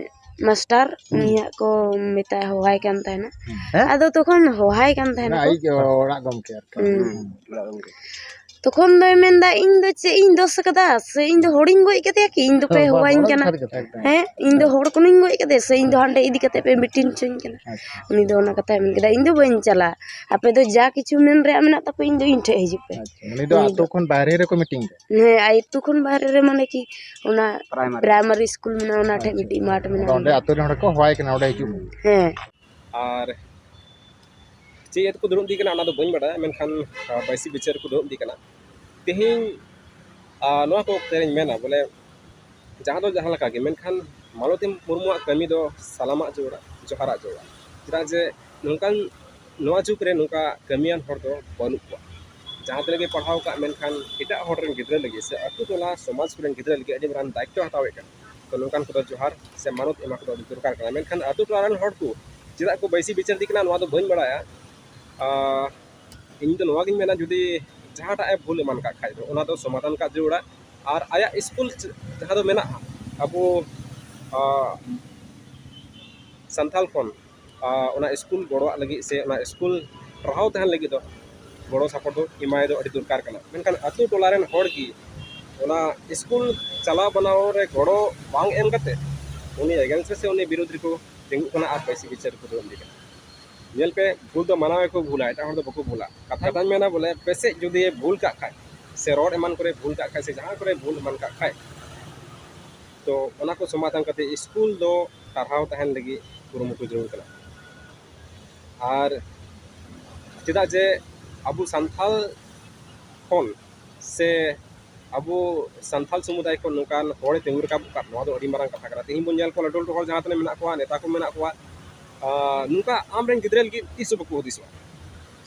ᱢᱟᱥᱴᱟᱨ, ᱦᱩᱸ᱾ ᱩᱱᱤ ᱦᱟᱸᱜ ᱠᱚ ᱢᱮᱛᱟ, ᱦᱚᱦᱟᱭ ᱠᱟᱱ ᱛᱟᱦᱮᱱᱟ᱾ ᱦᱮᱸ? ᱟᱫᱚ ᱛᱚᱠᱷᱚᱱ ᱦᱚᱦᱟᱭ ᱠᱟᱱ ᱛᱟᱦᱮᱱᱟ ᱚᱱᱟ ᱠᱚ᱾ ᱟᱡ ᱚᱲᱟᱜ ᱜᱚᱢᱠᱮ ᱟᱨᱠᱤ᱾ ᱦᱩᱸ᱾ ᱦᱩᱸ, ᱚᱲᱟᱜ ᱜᱚᱢᱠᱮ᱾ ᱛᱚᱠᱷᱚᱱ ᱫᱚᱭ ᱢᱮᱱᱫᱟ, "ᱤᱧ ᱫᱚ ᱪᱮᱫ ᱤᱧ ᱫᱚᱥ ᱠᱟᱫᱟ? ᱥᱮ ᱤᱧ ᱫᱚ ᱦᱚᱲᱤᱧ ᱜᱚᱡ ᱠᱟᱫᱮᱭᱟ ᱠᱤ? ᱤᱧ ᱫᱚᱯᱮ ᱦᱮᱸ, ᱵᱟᱝ, ᱦᱚᱦᱚᱣᱟᱧ ᱚᱱᱟ ᱫᱚ ᱠᱟᱱᱟ? ᱥᱟᱹᱨᱤ ᱠᱟᱛᱷᱟ, ᱮᱠᱫᱚᱢ᱾ ᱦᱮᱸ, ᱤᱧ ᱫᱚ ᱦᱮᱸ᱾ ᱦᱚᱲ ᱠᱟᱹᱱᱟᱹᱧ ᱜᱚᱡ ᱠᱟᱫᱮᱭᱟ? ᱥᱮ ᱤᱧ ᱫᱚ ᱦᱮᱸ᱾ ᱦᱟᱸᱰᱮ ᱤᱫᱤ ᱠᱟᱛᱮ ᱯᱮ ᱢᱤᱴᱤᱝ ᱦᱚᱪᱚᱧ ᱠᱟᱱᱟ?" ᱟᱪᱪᱷᱟ᱾ ᱩᱱᱤ ᱫᱚ ᱚᱱᱟ ᱠᱟᱛᱷᱟᱭ ᱢᱮᱱ ᱠᱮᱫᱟ, "ᱤᱧ ᱫᱚ ᱵᱟᱹᱧ ᱪᱟᱞᱟᱜᱼᱟ, ᱟᱯᱮ ᱫᱚ ᱡᱟ ᱠᱤᱪᱷᱩ ᱢᱮᱱ ᱨᱮᱭᱟᱜ ᱢᱮᱱᱟᱜ ᱛᱟᱯᱮ, ᱤᱧ ᱫᱚ ᱤᱧ ᱴᱷᱮᱡ ᱦᱤᱡᱩᱜ ᱯᱮ᱾" ᱟᱪᱪᱷᱟ, ᱩᱱᱤ ᱫᱚ ᱩᱱᱤ ᱟᱛᱳ ᱫᱚ ᱠᱷᱚᱱ ᱵᱟᱦᱨᱮ ᱨᱮᱠᱚ ᱢᱤᱴᱤᱝ ᱫᱟ? ᱦᱮᱸ, ᱟᱛᱳ ᱠᱷᱚᱱ ᱵᱟᱦᱨᱮ ᱨᱮ, ᱢᱟᱱᱮ ᱠᱤ ᱚᱱᱟ ᱯᱨᱟᱭᱢᱟᱨᱤ᱾ ᱯᱨᱟᱭᱢᱟᱨᱤ ᱥᱠᱩᱞ ᱢᱮᱱᱟᱜᱼᱟ, ᱚᱱᱟ ᱴᱷᱮᱡ ᱟᱪᱪᱷᱟ, ᱢᱤᱫᱴᱤᱡ ᱢᱟᱴᱷ ᱢᱮᱱᱟᱜᱼᱟ᱾ ᱚᱸᱰᱮ ᱟᱛᱳ ᱨᱮᱱ ᱦᱚᱲ ᱠᱚ ᱦᱚᱦᱚᱣᱟᱭ ᱠᱟᱱᱟ, ᱚᱸᱰᱮ ᱦᱤᱡᱩᱜ ᱢᱮ᱾ ᱦᱮᱸ᱾ ᱟᱨ ᱪᱮᱫ ᱤᱭᱟᱹ ᱛᱮᱠᱚ ᱫᱩᱲᱩᱵ ᱤᱫᱤ ᱠᱟᱱᱟ, ᱚᱱᱟ ᱫᱚ ᱵᱟᱹᱧ ᱵᱟᱰᱟᱭᱟ, ᱢᱮᱱᱠᱷᱟᱱ, ᱟ, ᱵᱟᱹᱭᱥᱤ ᱵᱤᱪᱟᱹᱨ ᱨᱮᱠᱚ ᱫᱩᱲᱩᱵ ᱤᱫᱤ ᱠᱟᱱᱟ᱾ ᱛᱮᱦᱮᱧ, ᱟ, ᱱᱚᱣᱟ ᱠᱚ ᱚᱠᱛᱮ ᱨᱤᱧ ᱢᱮᱱᱟ, ᱵᱚᱞᱮ, ᱡᱟᱦᱟᱸ ᱫᱚ ᱡᱟᱦᱟᱸ ᱞᱮᱠᱟ ᱜᱮ, ᱢᱮᱱᱠᱷᱟᱱ ᱢᱟᱞᱚᱛᱤ ᱢᱩᱨᱢᱩᱣᱟᱜ ᱠᱟᱹᱢᱤ ᱫᱚ ᱥᱟᱞᱟᱢᱟᱜ ᱡᱟᱹᱨᱩᱲᱟ, ᱡᱚᱦᱟᱨᱟᱜ ᱡᱟᱹᱨᱩᱲᱟ᱾ ᱪᱮᱫᱟᱜ ᱡᱮ ᱱᱚᱝᱠᱟᱱ, ᱱᱚᱣᱟ ᱡᱩᱜᱽ ᱨᱮ ᱱᱚᱝᱠᱟ ᱠᱟᱹᱢᱤᱭᱟᱱ ᱦᱚᱲ ᱫᱚ ᱵᱟᱹᱱᱩᱜ ᱠᱚᱣᱟ᱾ ᱡᱟᱦᱟᱸ ᱛᱤᱱᱟᱹᱜ ᱜᱮ ᱯᱟᱲᱦᱟᱣ ᱠᱟᱜ, ᱢᱮᱱᱠᱷᱟᱱ ᱮᱴᱟᱜ ᱦᱚᱲ ᱨᱮᱱ ᱜᱤᱫᱽᱨᱟᱹ ᱞᱟᱹᱜᱤᱫ ᱥᱮ ᱟᱹᱛᱩ ᱴᱚᱞᱟ ᱥᱚᱢᱟᱡᱽ ᱠᱚᱨᱮᱱ ᱜᱤᱫᱽᱨᱟᱹ ᱞᱟᱹᱜᱤᱫ ᱟᱹᱰᱤ ᱢᱟᱨᱟᱝ ᱫᱟᱭᱤᱛᱛᱚ ᱦᱟᱛᱟᱣᱮᱫ ᱠᱟᱱᱟ᱾ ᱛᱚ, ᱱᱚᱝᱠᱟᱱ ᱠᱚᱫᱚ ᱡᱚᱦᱟᱨ ᱥᱮ ᱢᱟᱱᱚᱛ ᱮᱢᱟ ᱠᱚᱫᱚ ᱟᱹᱰᱤ ᱫᱚᱨᱠᱟᱨ ᱠᱟᱱᱟ᱾ ᱢᱮᱱᱠᱷᱟᱱ ᱟᱹᱛᱩ ᱴᱚᱞᱟ ᱨᱮᱱ ᱦᱚᱲ ᱠᱚ ᱪᱮᱫᱟᱜ ᱠᱚ ᱵᱟᱹᱭᱥᱤ ᱵᱤᱪᱟᱹᱨ ᱤᱫᱤ ᱠᱟᱱᱟ, ᱱᱚᱣᱟ ᱫᱚ ᱵᱟᱹᱧ ᱵᱟᱲᱟᱭᱟ᱾ ᱟᱨ ᱤᱧ ᱫᱚ ᱱᱚᱣᱟ ᱜᱤᱧ ᱢᱮᱱᱟ, ᱡᱩᱫᱤ ᱡᱟᱦᱟᱸᱴᱟᱜ ᱮ ᱵᱷᱩᱞ ᱮᱢᱟᱱ ᱠᱟᱜ ᱠᱷᱟᱡ ᱫᱚ, ᱚᱱᱟ ᱫᱚ ᱥᱚᱢᱟᱫᱷᱟᱱ ᱠᱟᱜ ᱡᱟᱹᱨᱩᱲᱟ᱾ ᱟᱨ ᱟᱭᱟᱜ ᱥᱠᱩᱞ ᱡᱟᱦᱟᱸ ᱫᱚ ᱢᱮᱱᱟᱜᱼᱟ, ᱟᱵᱚ, ᱟᱸ, ᱥᱟᱱᱛᱟᱞ ᱠᱷᱚᱱ ᱟᱨ ᱚᱱᱟ ᱥᱠᱩᱞ ᱜᱚᱲᱚᱣᱟᱜ ᱞᱟᱹᱜᱤᱫ ᱥᱮ ᱚᱱᱟ ᱥᱠᱩᱞ ᱴᱟᱨᱦᱟᱣ ᱛᱟᱦᱮᱱ ᱞᱟᱹᱜᱤᱫ ᱫᱚ ᱜᱚᱲᱚ ᱥᱟᱯᱚᱴ ᱫᱚ ᱮᱢᱟᱭ ᱫᱚ ᱟᱹᱰᱤ ᱫᱚᱨᱠᱟᱨ ᱠᱟᱱᱟ᱾ ᱢᱮᱱᱠᱷᱟᱱ ᱟᱹᱛᱩ ᱴᱚᱞᱟ ᱨᱮᱱ ᱦᱚᱲ ᱜᱮ ᱚᱱᱟ ᱥᱠᱩᱞ ᱪᱟᱞᱟᱣ ᱵᱟᱱᱟᱣ ᱨᱮ ᱜᱚᱲᱚ ᱵᱟᱝ ᱮᱢ ᱠᱟᱛᱮ ᱩᱱᱤ against ᱨᱮ ᱥᱮ ᱩᱱᱤ ᱵᱤᱨᱩᱫᱽ ᱨᱮᱠᱚ ᱛᱤᱸᱜᱩᱜ ᱠᱟᱱᱟ ᱟᱨ ᱯᱟᱹᱭᱥᱤ ᱵᱤᱪᱟᱹᱨ ᱨᱮᱠᱚ ᱫᱩᱲᱩᱵ ᱤᱫᱤ ᱠᱟᱱᱟ᱾ ᱧᱮᱞ ᱯᱮ, ᱵᱷᱩᱞ ᱫᱚ ᱢᱟᱱᱟᱣ ᱜᱮᱠᱚ ᱵᱷᱩᱞᱟ, ᱮᱴᱟᱜ ᱦᱚᱲ ᱫᱚ ᱵᱟᱠᱚ ᱵᱷᱩᱞᱟ᱾ ᱠᱟᱛᱷᱟᱧ ᱢᱮᱱᱟ ᱵᱚᱞᱮ, ᱯᱮᱥᱮᱡ ᱡᱩᱫᱤ ᱵᱷᱩᱞ ᱠᱟᱜ ᱠᱷᱟᱡ ᱥᱮ ᱨᱚᱲ ᱮᱢᱟᱱ ᱠᱚᱨᱮ ᱵᱷᱩᱞ ᱠᱟᱜ ᱠᱷᱟᱡ ᱥᱮ ᱡᱟᱦᱟᱸ ᱠᱚᱨᱮ ᱵᱷᱩᱞ ᱮᱢᱟᱱ ᱠᱟᱜ ᱠᱷᱟᱡ, ᱛᱚ ᱚᱱᱟ ᱠᱚ ᱥᱚᱢᱟᱫᱷᱟᱱ ᱠᱟᱛᱮ ᱥᱠᱩᱞ ᱫᱚ ᱴᱟᱨᱦᱟᱣ ᱛᱟᱦᱮᱱ ᱞᱟᱹᱜᱤᱫ ᱠᱩᱨᱩᱢᱩᱴᱩ ᱡᱟᱹᱨᱩᱲ ᱠᱟᱱᱟ᱾ ᱟᱨ ᱪᱮᱫᱟᱜ ᱡᱮ ᱟᱵᱚ ᱥᱟᱱᱛᱟᱞ ᱠᱷᱚᱱ ᱥᱮ ᱟᱵᱚ ᱥᱟᱱᱛᱟᱞ ᱥᱚᱢᱩᱫᱟᱭ ᱠᱷᱚᱱ ᱱᱚᱝᱠᱟᱱ ᱦᱚᱲᱮ ᱛᱤᱸᱜᱩ ᱨᱟᱠᱟᱵ ᱟᱠᱟᱫ, ᱱᱚᱣᱟ ᱫᱚ ᱟᱹᱰᱤ ᱢᱟᱨᱟᱝ ᱠᱟᱛᱷᱟ ᱠᱟᱱᱟ᱾ ᱛᱮᱦᱮᱧ ᱵᱚᱱ ᱧᱮᱞ ᱠᱚᱣᱟ, ᱞᱟᱹᱴᱩ ᱞᱟᱹᱴᱩ ᱦᱚᱲ ᱡᱟᱦᱟᱸ ᱛᱤᱱᱟᱹᱜ ᱢᱮᱱᱟᱜ ᱠᱚᱣᱟ, ᱱᱮᱛᱟ ᱠᱚ ᱢᱮᱱᱟᱜ ᱠᱚᱣᱟ, ᱟᱨ ᱱᱚᱝᱠᱟ ᱟᱢ ᱨᱮᱱ ᱜᱤᱫᱽᱨᱟᱹ ᱞᱟᱹᱜᱤᱫ ᱛᱤᱥ ᱦᱚᱸ ᱵᱟᱠᱚ ᱦᱩᱫᱤᱥᱚᱜᱼᱟ,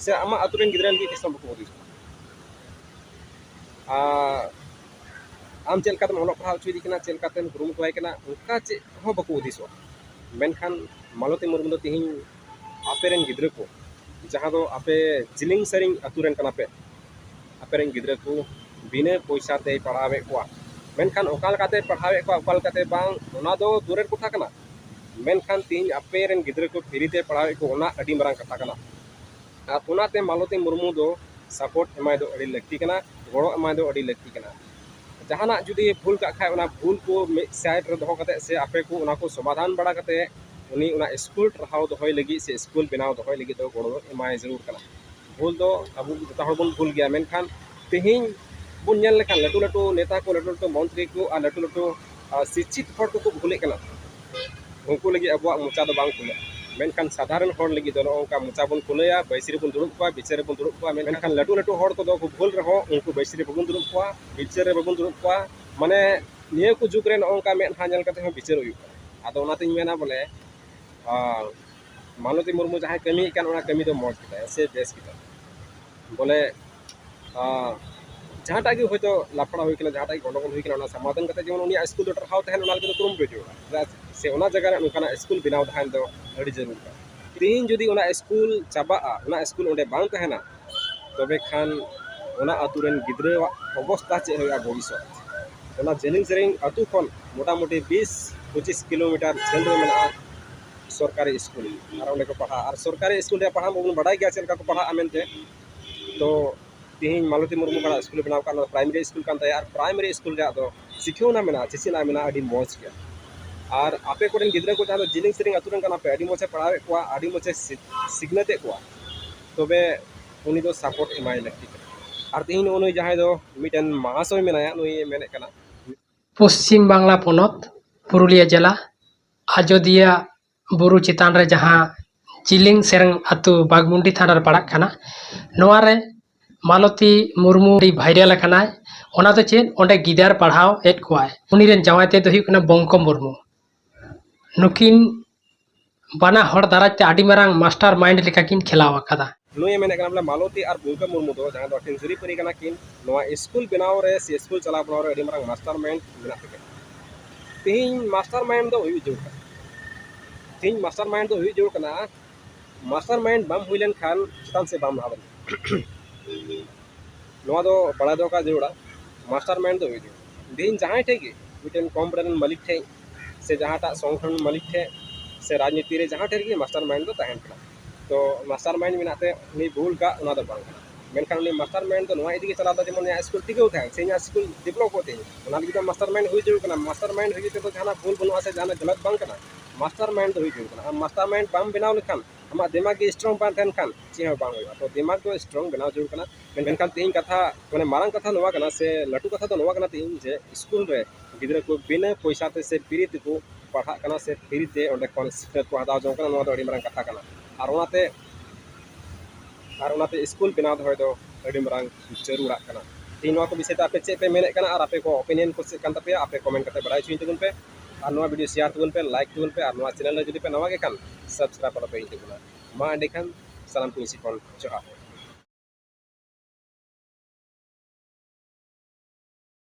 ᱥᱮ ᱟᱢᱟᱜ ᱟᱹᱛᱩ ᱨᱮᱱ ᱜᱤᱫᱽᱨᱟᱹ ᱞᱟᱹᱜᱤᱫ ᱛᱤᱥ ᱦᱚᱸ ᱵᱟᱠᱚ ᱦᱩᱫᱤᱥᱚᱜᱼᱟ᱾ ᱟᱨ ᱟᱢ ᱪᱮᱫ ᱞᱮᱠᱟᱛᱮᱢ ᱚᱞᱚᱜ ᱯᱟᱲᱦᱟᱣ ᱦᱚᱪᱚᱭᱮᱫᱮ ᱠᱟᱱᱟ, ᱪᱮᱫ ᱞᱮᱠᱟᱛᱮᱢ ᱠᱩᱨᱩᱢᱩᱴᱩᱣᱟᱭ ᱠᱟᱱᱟ, ᱚᱱᱠᱟ ᱪᱮᱫ ᱦᱚᱸ ᱵᱟᱠᱚ ᱦᱩᱫᱤᱥᱚᱜᱼᱟ᱾ ᱢᱮᱱᱠᱷᱟᱱ ᱢᱟᱞᱚᱛᱤ ᱢᱩᱨᱢᱩ ᱫᱚ ᱛᱮᱦᱮᱧ ᱟᱯᱮ ᱨᱮᱱ ᱜᱤᱫᱽᱨᱟᱹ ᱠᱚ, ᱡᱟᱦᱟᱸ ᱫᱚ ᱟᱯᱮ ᱡᱤᱞᱤᱧ ᱥᱟᱹᱨᱤᱧ ᱟᱹᱛᱩ ᱨᱮᱱ ᱠᱟᱱᱟ ᱯᱮ, ᱟᱯᱮ ᱨᱮᱱ ᱜᱤᱫᱽᱨᱟᱹ ᱠᱚ ᱵᱤᱱᱟᱹ ᱯᱚᱭᱥᱟ ᱛᱮᱭ ᱯᱟᱲᱦᱟᱣᱮᱫ ᱠᱚᱣᱟ᱾ ᱢᱮᱱᱠᱷᱟᱱ ᱚᱠᱟ ᱞᱮᱠᱟᱛᱮ ᱯᱟᱲᱦᱟᱣᱮᱫ ᱠᱚᱣᱟ, ᱚᱠᱟ ᱞᱮᱠᱟᱛᱮ ᱵᱟᱝ, ᱚᱱᱟ ᱫᱚ ᱫᱩᱨᱮᱨ ᱠᱚᱛᱷᱟ ᱠᱟᱱᱟ᱾ ᱢᱮᱱᱠᱷᱟᱱ ᱛᱮᱦᱮᱧ ᱟᱯᱮ ᱨᱮᱱ ᱜᱤᱫᱽᱨᱟᱹ ᱠᱚ ᱯᱷᱤᱨᱤ ᱛᱮ ᱯᱟᱲᱦᱟᱣᱮᱫ ᱠᱚ, ᱚᱱᱟ ᱟᱹᱰᱤ ᱢᱟᱨᱟᱝ ᱠᱟᱛᱷᱟ ᱠᱟᱱᱟ᱾ ᱟᱨ ᱚᱱᱟᱛᱮ ᱢᱟᱞᱚᱛᱤ ᱢᱩᱨᱢᱩ ᱫᱚ ᱥᱟᱯᱳᱨᱴ ᱮᱢᱟᱭ ᱫᱚ ᱟᱹᱰᱤ ᱞᱟᱹᱠᱛᱤ ᱠᱟᱱᱟ, ᱜᱚᱲᱚ ᱮᱢᱟᱭ ᱫᱚ ᱟᱹᱰᱤ ᱞᱟᱹᱠᱛᱤ ᱠᱟᱱᱟ᱾ ᱡᱟᱦᱟᱱᱟᱜ ᱡᱩᱫᱤ ᱵᱷᱩᱞ ᱠᱟᱜ ᱠᱷᱟᱡ, ᱚᱱᱟ ᱵᱷᱩᱞ ᱠᱚ ᱢᱤᱫ ᱥᱟᱭᱤᱰ ᱨᱮ ᱫᱚᱦᱚ ᱠᱟᱛᱮ ᱥᱮ ᱟᱯᱮ ᱠᱚ ᱚᱱᱟ ᱠᱚ ᱥᱚᱢᱟᱫᱷᱟᱱ ᱵᱟᱲᱟ ᱠᱟᱛᱮ ᱩᱱᱤ ᱚᱱᱟ ᱥᱠᱩᱞ ᱴᱟᱨᱦᱟᱣ ᱫᱚᱦᱚᱭ ᱞᱟᱹᱜᱤᱫ ᱥᱮ ᱥᱠᱩᱞ ᱵᱮᱱᱟᱣ ᱫᱚᱦᱚᱭ ᱞᱟᱹᱜᱤᱫ ᱫᱚ ᱜᱚᱲᱚ ᱮᱢᱟᱭ ᱡᱟᱹᱨᱩᱲ ᱠᱟᱱᱟ᱾ ᱵᱷᱩᱞ ᱫᱚ ᱟᱵᱚ ᱡᱚᱛᱚ ᱦᱚᱲ ᱵᱚᱱ ᱵᱷᱩᱞ ᱜᱮᱭᱟ, ᱢᱮᱱᱠᱷᱟᱱ ᱛᱮᱦᱮᱧ ᱵᱚᱱ ᱧᱮᱞ ᱞᱮᱠᱷᱟᱱ ᱞᱟᱹᱴᱩ ᱞᱟᱹᱴᱩ ᱱᱮᱛᱟ ᱠᱚ, ᱞᱟᱹᱴᱩ ᱞᱟᱹᱴᱩ ᱢᱚᱱᱛᱨᱤ ᱠᱚ ᱟᱨ ᱞᱟᱹᱴᱩ ᱞᱟᱹᱴᱩ, ᱟᱨ, ᱥᱤᱪᱪᱷᱤᱛ ᱦᱚᱲ ᱠᱚᱠᱚ ᱵᱷᱩᱞᱮᱫ ᱠᱟᱱᱟ᱾ ᱩᱱᱠᱩ ᱞᱟᱹᱜᱤᱫ ᱟᱵᱚᱣᱟᱜ ᱢᱚᱪᱟ ᱫᱚ ᱵᱟᱝ ᱠᱷᱩᱞᱟᱹᱜᱼᱟ᱾ ᱢᱮᱱᱠᱷᱟᱱ ᱥᱟᱫᱷᱟᱨᱚᱱ ᱦᱚᱲ ᱞᱟᱹᱜᱤᱫ ᱫᱚ ᱱᱚᱜᱼᱚ ᱱᱚᱝᱠᱟ ᱢᱚᱪᱟ ᱵᱚᱱ ᱠᱷᱩᱞᱟᱹᱭᱟ, ᱵᱟᱹᱭᱥᱤ ᱨᱮᱵᱚᱱ ᱫᱩᱲᱩᱵ ᱠᱚᱣᱟ, ᱵᱤᱪᱟᱹᱨ ᱨᱮᱵᱚᱱ ᱫᱩᱲᱩᱵ ᱠᱚᱣᱟ᱾ ᱢᱮᱱᱠᱷᱟᱱ ᱞᱟᱹᱴᱩ ᱞᱟᱹᱴᱩ ᱦᱚᱲ ᱠᱚᱫᱚ ᱠᱚ ᱵᱷᱩᱞ ᱨᱮᱦᱚᱸ ᱩᱱᱠᱩ ᱵᱟᱹᱭᱥᱤ ᱨᱮ ᱵᱟᱵᱚᱱ ᱫᱩᱲᱩᱵ ᱠᱚᱣᱟ, ᱵᱤᱪᱟᱹᱨ ᱨᱮ ᱵᱟᱵᱚᱱ ᱫᱩᱲᱩᱵ ᱠᱚᱣᱟ᱾ ᱢᱟᱱᱮ ᱱᱤᱭᱟᱹ ᱠᱚ ᱡᱩᱜᱽ ᱨᱮ ᱱᱚᱜᱼᱚ ᱱᱚᱝᱠᱟ ᱢᱮᱫᱦᱟ ᱧᱮᱞ ᱠᱟᱛᱮ ᱦᱚᱸ ᱵᱤᱪᱟᱹᱨ ᱦᱩᱭᱩᱜ ᱠᱟᱱᱟ᱾ ᱟᱫᱚ ᱚᱱᱟᱛᱤᱧ ᱢᱮᱱᱟ ᱵᱚᱞᱮ, ᱟᱨ ᱢᱟᱞᱚᱛᱤ ᱢᱩᱨᱢᱩ ᱡᱟᱦᱟᱸᱭ ᱠᱟᱹᱢᱤᱭᱮᱫ ᱠᱟᱱ, ᱚᱱᱟ ᱠᱟᱹᱢᱤ ᱫᱚ ᱢᱚᱡᱽ ᱠᱮᱫᱟᱭ ᱥᱮ ᱵᱮᱥ ᱠᱮᱫᱟᱭ᱾ ᱵᱚᱞᱮ, ᱟᱨ ᱡᱟᱦᱟᱸᱴᱟᱜ ᱜᱮ ᱦᱚᱭᱛᱳ ᱞᱟᱯᱲᱟ ᱦᱩᱭ ᱠᱟᱱᱟ, ᱡᱟᱦᱟᱸᱴᱟᱜ ᱜᱮ ᱜᱚᱱᱰᱚᱜᱳᱞ ᱦᱩᱭ ᱠᱟᱱᱟ, ᱚᱱᱟ ᱥᱚᱢᱟᱫᱷᱟᱱ ᱠᱟᱛᱮ ᱡᱮᱢᱚᱱ ᱩᱱᱤᱭᱟᱜ ᱥᱠᱩᱞ ᱫᱚ ᱴᱟᱨᱦᱟᱣ ᱛᱟᱦᱮᱱ, ᱚᱱᱟ ᱞᱟᱹᱜᱤᱫ ᱫᱚ ᱠᱩᱨᱩᱢᱩᱴᱩ ᱦᱩᱭᱩᱜᱼᱟ᱾ ᱪᱮᱫᱟᱜ ᱥᱮ ᱚᱱᱟ ᱡᱟᱭᱜᱟ ᱨᱮ ᱚᱱᱠᱟᱱᱟᱜ ᱥᱠᱩᱞ ᱵᱮᱱᱟᱣ ᱛᱟᱦᱮᱱ ᱫᱚ ᱟᱹᱰᱤ ᱡᱟᱹᱨᱩᱲ ᱠᱟᱱᱟ᱾ ᱛᱮᱦᱮᱧ ᱡᱩᱫᱤ ᱚᱱᱟ ᱥᱠᱩᱞ ᱪᱟᱵᱟᱜᱼᱟ, ᱚᱱᱟ ᱥᱠᱩᱞ ᱚᱸᱰᱮ ᱵᱟᱝ ᱛᱟᱦᱮᱱᱟ, ᱛᱚᱵᱮ ᱠᱷᱟᱱ ᱚᱱᱟ ᱟᱹᱛᱩ ᱨᱮᱱ ᱜᱤᱫᱽᱨᱟᱹᱣᱟᱜ ᱚᱵᱚᱥᱛᱟ ᱪᱮᱫ ᱦᱩᱭᱩᱜᱼᱟ ᱵᱷᱚᱵᱤᱥᱥᱚᱛ? ᱚᱱᱟ ᱡᱮᱞᱮᱧ ᱥᱮᱨᱮᱧ ᱟᱹᱛᱩ ᱠᱷᱚᱱ ᱢᱚᱴᱟᱢᱩᱴᱤ ᱵᱤᱥ ᱯᱚᱸᱪᱤᱥ ᱠᱤᱞᱳᱢᱤᱴᱟᱨ ᱡᱷᱟᱹᱞ ᱨᱮ ᱢᱮᱱᱟᱜᱼᱟ᱾ ᱥᱚᱨᱠᱟᱨᱤ ᱥᱠᱩᱞ ᱟᱨ ᱚᱸᱰᱮ ᱠᱚ ᱯᱟᱲᱦᱟᱜᱼᱟ᱾ ᱟᱨ ᱥᱚᱨᱠᱟᱨᱤ ᱥᱠᱩᱞ ᱨᱮᱭᱟᱜ ᱯᱟᱲᱦᱟᱣ ᱢᱟᱵᱚᱱ ᱵᱟᱰᱟᱭ ᱜᱮᱭᱟ ᱪᱮᱫ ᱞᱮᱠᱟ ᱠᱚ ᱯᱟᱲᱦᱟᱜᱼᱟ ᱢᱮᱱᱛᱮ᱾ ᱛᱚ ᱛᱮᱦᱮᱧ ᱢᱟᱞᱚᱛᱤ ᱢᱩᱨᱢᱩ ᱠᱟᱱᱟ ᱥᱠᱩᱞᱮ ᱵᱮᱱᱟᱣ ᱠᱟᱜ, ᱱᱚᱣᱟ ᱯᱨᱟᱭᱢᱟᱨᱤ ᱥᱠᱩᱞ ᱠᱟᱱ ᱛᱟᱭᱟ᱾ ᱟᱨ ᱯᱨᱟᱭᱢᱟᱨᱤ ᱥᱠᱩᱞ ᱨᱮᱭᱟᱜ ᱫᱚ ᱥᱤᱠᱷᱟᱹᱣᱱᱟ ᱢᱮᱱᱟᱜᱼᱟ, ᱪᱮᱪᱮᱫ ᱢᱮᱱᱟᱜᱼᱟ, ᱟᱹᱰᱤ ᱢᱚᱡᱽ ᱜᱮᱭᱟ᱾ ᱟᱨ ᱟᱯᱮ ᱠᱚᱨᱮᱱ ᱜᱤᱫᱽᱨᱟᱹ ᱠᱚ ᱡᱟᱦᱟᱸ ᱫᱚ ᱡᱤᱞᱤᱧ ᱥᱮᱨᱮᱧ ᱟᱹᱛᱩ ᱨᱮᱱ ᱠᱟᱱᱟ ᱯᱮ, ᱟᱹᱰᱤ ᱢᱚᱡᱽ ᱮ ᱯᱟᱲᱦᱟᱣᱮᱫ ᱠᱚᱣᱟ, ᱟᱹᱰᱤ ᱢᱚᱡᱽ ᱮ ᱥᱤ-, ᱥᱤᱠᱷᱱᱟᱹᱛᱮᱫ ᱠᱚᱣᱟ, ᱛᱚᱵᱮ ᱩᱱᱤ ᱫᱚ ᱥᱟᱯᱳᱨᱴ ᱮᱢᱟᱭ ᱞᱟᱹᱠᱛᱤ ᱠᱟᱱᱟ᱾ ᱟᱨ ᱛᱮᱦᱮᱧ ᱱᱚᱜᱼᱚ ᱱᱩᱭ ᱡᱟᱦᱟᱸᱭ ᱫᱚ ᱢᱤᱫᱴᱮᱱ ᱢᱟᱦᱟᱥᱚᱭ ᱢᱮᱱᱟᱭᱟ, ᱱᱩᱭ ᱢᱮᱱᱮᱫ ᱠᱟᱱᱟ, ᱯᱚᱥᱪᱤᱢ ᱵᱟᱝᱞᱟ ᱯᱚᱱᱚᱛ ᱯᱩᱨᱩᱞᱤᱭᱟᱹ ᱡᱮᱞᱟ ᱟᱡᱚᱫᱤᱭᱟᱹ ᱵᱩᱨᱩ ᱪᱮᱛᱟᱱ ᱨᱮ ᱡᱟᱦᱟᱸ ᱡᱤᱞᱤᱝ ᱥᱮᱨᱮᱧ ᱟᱹᱛᱩ ᱵᱟᱜᱽᱢᱩᱱᱰᱤ ᱛᱷᱟᱱᱟ ᱨᱮ ᱯᱟᱲᱟᱜ ᱠᱟᱱᱟ, ᱱᱚᱣᱟ ᱨᱮ ᱢᱟᱞᱚᱛᱤ ᱢᱩᱨᱢᱩ ᱟᱹᱰᱤ ᱵᱷᱟᱭᱨᱟᱞ ᱟᱠᱟᱱᱟᱭ᱾ ᱚᱱᱟ ᱫᱚ ᱪᱮᱫ, ᱚᱸᱰᱮ ᱜᱤᱫᱟᱹᱨ ᱯᱟᱲᱦᱟᱣ ᱮᱫ ᱠᱚᱣᱟᱭ᱾ ᱩᱱᱤ ᱨᱮᱱ ᱡᱟᱶᱟᱭ ᱛᱮᱫ ᱫᱚ ᱦᱩᱭᱩᱜ ᱠᱟᱱᱟ ᱵᱚᱝᱠᱚ ᱢᱩᱨᱢᱩ᱾ ᱱᱩᱠᱤᱱ ᱵᱟᱱᱟ ᱦᱚᱲ ᱫᱟᱨᱟᱭ ᱛᱮ ᱟᱹᱰᱤ ᱢᱟᱨᱟᱝ ᱢᱟᱥᱴᱟᱨ ᱢᱟᱭᱤᱱᱰ ᱞᱮᱠᱟ ᱠᱤᱱ ᱠᱷᱮᱞᱟᱣ ᱟᱠᱟᱫᱟ᱾ ᱱᱩᱭᱮ ᱢᱮᱱᱮᱫ ᱠᱟᱱᱟ ᱵᱚᱞᱮ ᱢᱟᱞᱚᱛᱤ ᱟᱨ ᱵᱚᱝᱠᱚ ᱢᱩᱨᱢᱩ ᱫᱚ ᱡᱟᱦᱟᱸᱭ ᱫᱚ ᱟᱹᱠᱤᱱ ᱡᱩᱨᱤᱯᱟᱹᱨᱤ ᱠᱟᱱᱟ ᱠᱤᱱ, ᱱᱚᱣᱟ ᱥᱠᱩᱞ ᱵᱮᱱᱟᱣ ᱨᱮ ᱥᱮ ᱥᱠᱩᱞ ᱪᱟᱞᱟᱣ ᱵᱮᱱᱟᱣ ᱨᱮ ᱟᱹᱰᱤ ᱢᱟᱨᱟᱝ ᱢᱟᱥᱴᱟᱨ ᱢᱟᱭᱤᱱᱰ ᱢᱮᱱᱟᱜ ᱛᱟᱹᱠᱤᱱᱟ᱾ ᱛᱮᱦᱮᱧ ᱢᱟᱥᱴᱟᱨ ᱢᱟᱭᱤᱱᱰ ᱫᱚ ᱦᱩᱭᱩᱜ ᱡᱟᱹᱨᱩᱲ ᱠᱟᱱᱟ᱾ ᱛᱮᱦᱮᱧ ᱢᱟᱥᱴᱟᱨ ᱢᱟᱭᱤᱱᱰ ᱫᱚ ᱦᱩᱭᱩᱜ ᱡᱟᱹᱨᱩᱲ ᱠᱟᱱᱟ᱾ ᱢᱟᱥᱴᱟᱨ ᱢᱟᱭᱤᱱᱰ ᱵᱟᱢ ᱦᱩᱭ ᱞᱮᱱᱠᱷᱟᱱ ᱪᱮᱛᱟᱱ ᱥᱮᱫ ᱵᱟᱢ ᱞᱟᱦᱟ ᱫᱟᱲᱮᱭᱟᱜᱼᱟ᱾ ᱱᱚᱣᱟ ᱫᱚ ᱵᱟᱲᱟᱭ ᱫᱚᱦᱚ ᱠᱟᱜ ᱡᱟᱹᱨᱩᱲᱟ, ᱢᱟᱥᱴᱟᱨ ᱢᱟᱭᱤᱱᱰ ᱫᱚ ᱦᱩᱭᱩᱜ ᱡᱟᱹᱨᱩᱲᱟ᱾ ᱛᱮᱦᱮᱧ ᱡᱟᱦᱟᱸᱭ ᱴᱷᱮᱡ ᱜᱮ, ᱢᱤᱫᱴᱮᱱ ᱠᱚᱢᱯᱟᱱᱤ ᱨᱮᱱ ᱢᱟᱹᱞᱤᱠ ᱴᱷᱮᱡ ᱥᱮ ᱡᱟᱦᱟᱸᱴᱟᱜ ᱥᱚᱝᱜᱚᱴᱷᱚᱱ ᱢᱟᱹᱞᱤᱠ ᱴᱷᱮᱡ ᱥᱮ ᱨᱟᱡᱽᱱᱤᱛᱤ ᱨᱮ ᱡᱟᱦᱟᱸ ᱴᱷᱮᱡ ᱨᱮᱜᱮ ᱢᱟᱥᱴᱟᱨ ᱢᱟᱭᱤᱱᱰ ᱫᱚ ᱛᱟᱦᱮᱱ ᱠᱟᱱᱟ᱾ ᱛᱚ ᱢᱟᱥᱴᱟᱨ ᱢᱟᱭᱤᱱᱰ ᱢᱮᱱᱟᱜ ᱛᱮ ᱩᱱᱤ ᱵᱷᱩᱞ ᱠᱟᱜ, ᱚᱱᱟ ᱫᱚ ᱵᱟᱝ ᱠᱟᱱᱟ᱾ ᱢᱮᱱᱠᱷᱟᱱ ᱩᱱᱤ ᱢᱟᱥᱴᱟᱨ ᱢᱟᱭᱤᱱᱰ ᱫᱚ ᱱᱚᱣᱟ ᱤᱫᱤ ᱜᱮ ᱪᱟᱞᱟᱣ ᱮᱫᱟ, ᱡᱮᱢᱚᱱ ᱤᱧᱟᱹᱜ ᱥᱠᱩᱞ ᱴᱤᱠᱟᱹᱣ ᱛᱟᱦᱮᱱ ᱥᱮ ᱤᱧᱟᱹᱜ ᱥᱠᱩᱞ ᱰᱮᱵᱷᱞᱚᱯᱚᱜ ᱛᱤᱧ, ᱚᱱᱟ ᱞᱟᱹᱜᱤᱫ ᱫᱚ ᱢᱟᱥᱴᱟᱨ ᱢᱟᱭᱤᱱᱰ ᱦᱩᱭ ᱡᱟᱹᱨᱩᱲ ᱠᱟᱱᱟ᱾ ᱢᱟᱥᱴᱟᱨ ᱢᱟᱭᱤᱱᱰ ᱦᱩᱭ ᱠᱟᱛᱮ ᱫᱚ ᱡᱟᱦᱟᱱᱟᱜ ᱵᱷᱩᱞ ᱵᱟᱹᱱᱩᱜᱼᱟ ᱥᱮ ᱡᱟᱦᱟᱱᱟᱜ ᱜᱟᱞᱟᱛ ᱵᱟᱝ ᱠᱟᱱᱟ᱾ ᱢᱟᱥᱴᱟᱨ ᱢᱟᱭᱤᱱᱰ ᱫᱚ ᱦᱩᱭ ᱡᱟᱹᱨᱩᱲ ᱠᱟᱱᱟ᱾ ᱟᱢ ᱢᱟᱥᱴᱟᱨ ᱢᱟᱭᱤᱱᱰ ᱵᱟᱢ ᱵᱮᱱᱟᱣ ᱞᱮᱠᱷᱟᱱ, ᱟᱢᱟᱜ ᱫᱤᱢᱟᱜᱽ ᱜᱮ ᱥᱴᱨᱚᱝ ᱵᱟᱝ ᱛᱟᱦᱮᱱ ᱠᱷᱟᱱ, ᱪᱮᱫ ᱦᱚᱸ ᱵᱟᱝ ᱦᱩᱭᱩᱜᱼᱟ᱾ ᱛᱚ ᱫᱤᱢᱟᱜᱽ ᱫᱚ ᱥᱴᱨᱚᱝ ᱵᱮᱱᱟᱣ ᱡᱟᱹᱨᱩᱲ ᱠᱟᱱᱟ᱾ ᱢᱮᱱᱠᱷᱟᱱ ᱛᱮᱦᱮᱧ ᱠᱟᱛᱷᱟ, ᱢᱟᱱᱮ ᱢᱟᱨᱟᱝ ᱠᱟᱛᱷᱟ ᱱᱚᱣᱟ ᱠᱟᱱᱟ ᱥᱮ ᱞᱟᱹᱴᱩ ᱠᱟᱛᱷᱟ ᱫᱚ ᱱᱚᱣᱟ ᱠᱟᱱᱟ ᱛᱮᱦᱮᱧ ᱡᱮ ᱥᱠᱩᱞ ᱨᱮ ᱜᱤᱫᱽᱨᱟᱹ ᱠᱚ ᱵᱤᱱᱟᱹ ᱯᱚᱭᱥᱟ ᱛᱮ ᱥᱮ ᱯᱷᱨᱤ ᱛᱮᱠᱚ ᱯᱟᱲᱦᱟᱜ ᱠᱟᱱᱟ ᱥᱮ ᱯᱷᱨᱤ ᱛᱮ ᱚᱸᱰᱮ ᱠᱷᱚᱱ ᱥᱤᱠᱷᱱᱟᱹᱛ ᱠᱚ ᱦᱟᱛᱟᱣ ᱡᱚᱝ ᱠᱟᱱᱟ᱾ ᱱᱚᱣᱟ ᱫᱚ ᱟᱹᱰᱤ ᱢᱟᱨᱟᱝ ᱠᱟᱛᱷᱟ ᱠᱟᱱᱟ᱾ ᱟᱨ ᱚᱱᱟᱛᱮ, ᱟᱨ ᱚᱱᱟᱛᱮ ᱥᱠᱩᱞ ᱵᱮᱱᱟᱣ ᱫᱚᱦᱚᱭ ᱫᱚ ᱟᱹᱰᱤ ᱢᱟᱨᱟᱝ ᱡᱟᱹᱨᱩᱲᱟᱜ ᱠᱟᱱᱟ᱾ ᱛᱮᱦᱮᱧ ᱱᱚᱣᱟ ᱠᱚ ᱵᱤᱥᱚᱭ ᱛᱮ ᱟᱯᱮ ᱪᱮᱫ ᱯᱮ ᱢᱮᱱᱮᱫ ᱠᱟᱱᱟ ᱟᱨ ᱟᱯᱮ ᱠᱚ ᱚᱯᱤᱱᱤᱭᱚᱱ ᱠᱚ ᱪᱮᱫ ᱠᱟᱱ ᱛᱟᱯᱮᱭᱟ, ᱟᱯᱮ ᱠᱚᱢᱮᱱᱴ ᱠᱟᱛᱮ ᱵᱟᱲᱟᱭ ᱦᱚᱪᱚᱧ ᱛᱟᱵᱚᱱ ᱯᱮ᱾ ᱟᱨ ᱱᱚᱣᱟ ᱵᱷᱤᱰᱤᱭᱳ ᱥᱮᱭᱟᱨ ᱛᱟᱵᱚᱱ ᱯᱮ, ᱞᱟᱭᱤᱠ ᱛᱟᱵᱚᱱ ᱯᱮ, ᱟᱨ ᱱᱚᱣᱟ ᱪᱮᱱᱮᱞ ᱨᱮ ᱡᱩᱫᱤ ᱯᱮ ᱱᱟᱣᱟ ᱜᱮ ᱠᱷᱟᱱ ᱥᱟᱵᱥᱠᱨᱟᱭᱤᱵ ᱟᱞᱚ ᱯᱮ ᱦᱤᱲᱤᱧ ᱛᱟᱵᱚᱱᱟ᱾ ᱢᱟ ᱮᱸᱰᱮᱠᱷᱟᱱ ᱥᱟᱱᱟᱢ ᱠᱚ ᱤᱧ ᱥᱮᱫ ᱠᱷᱚᱱ ᱡᱚᱦᱟᱨ᱾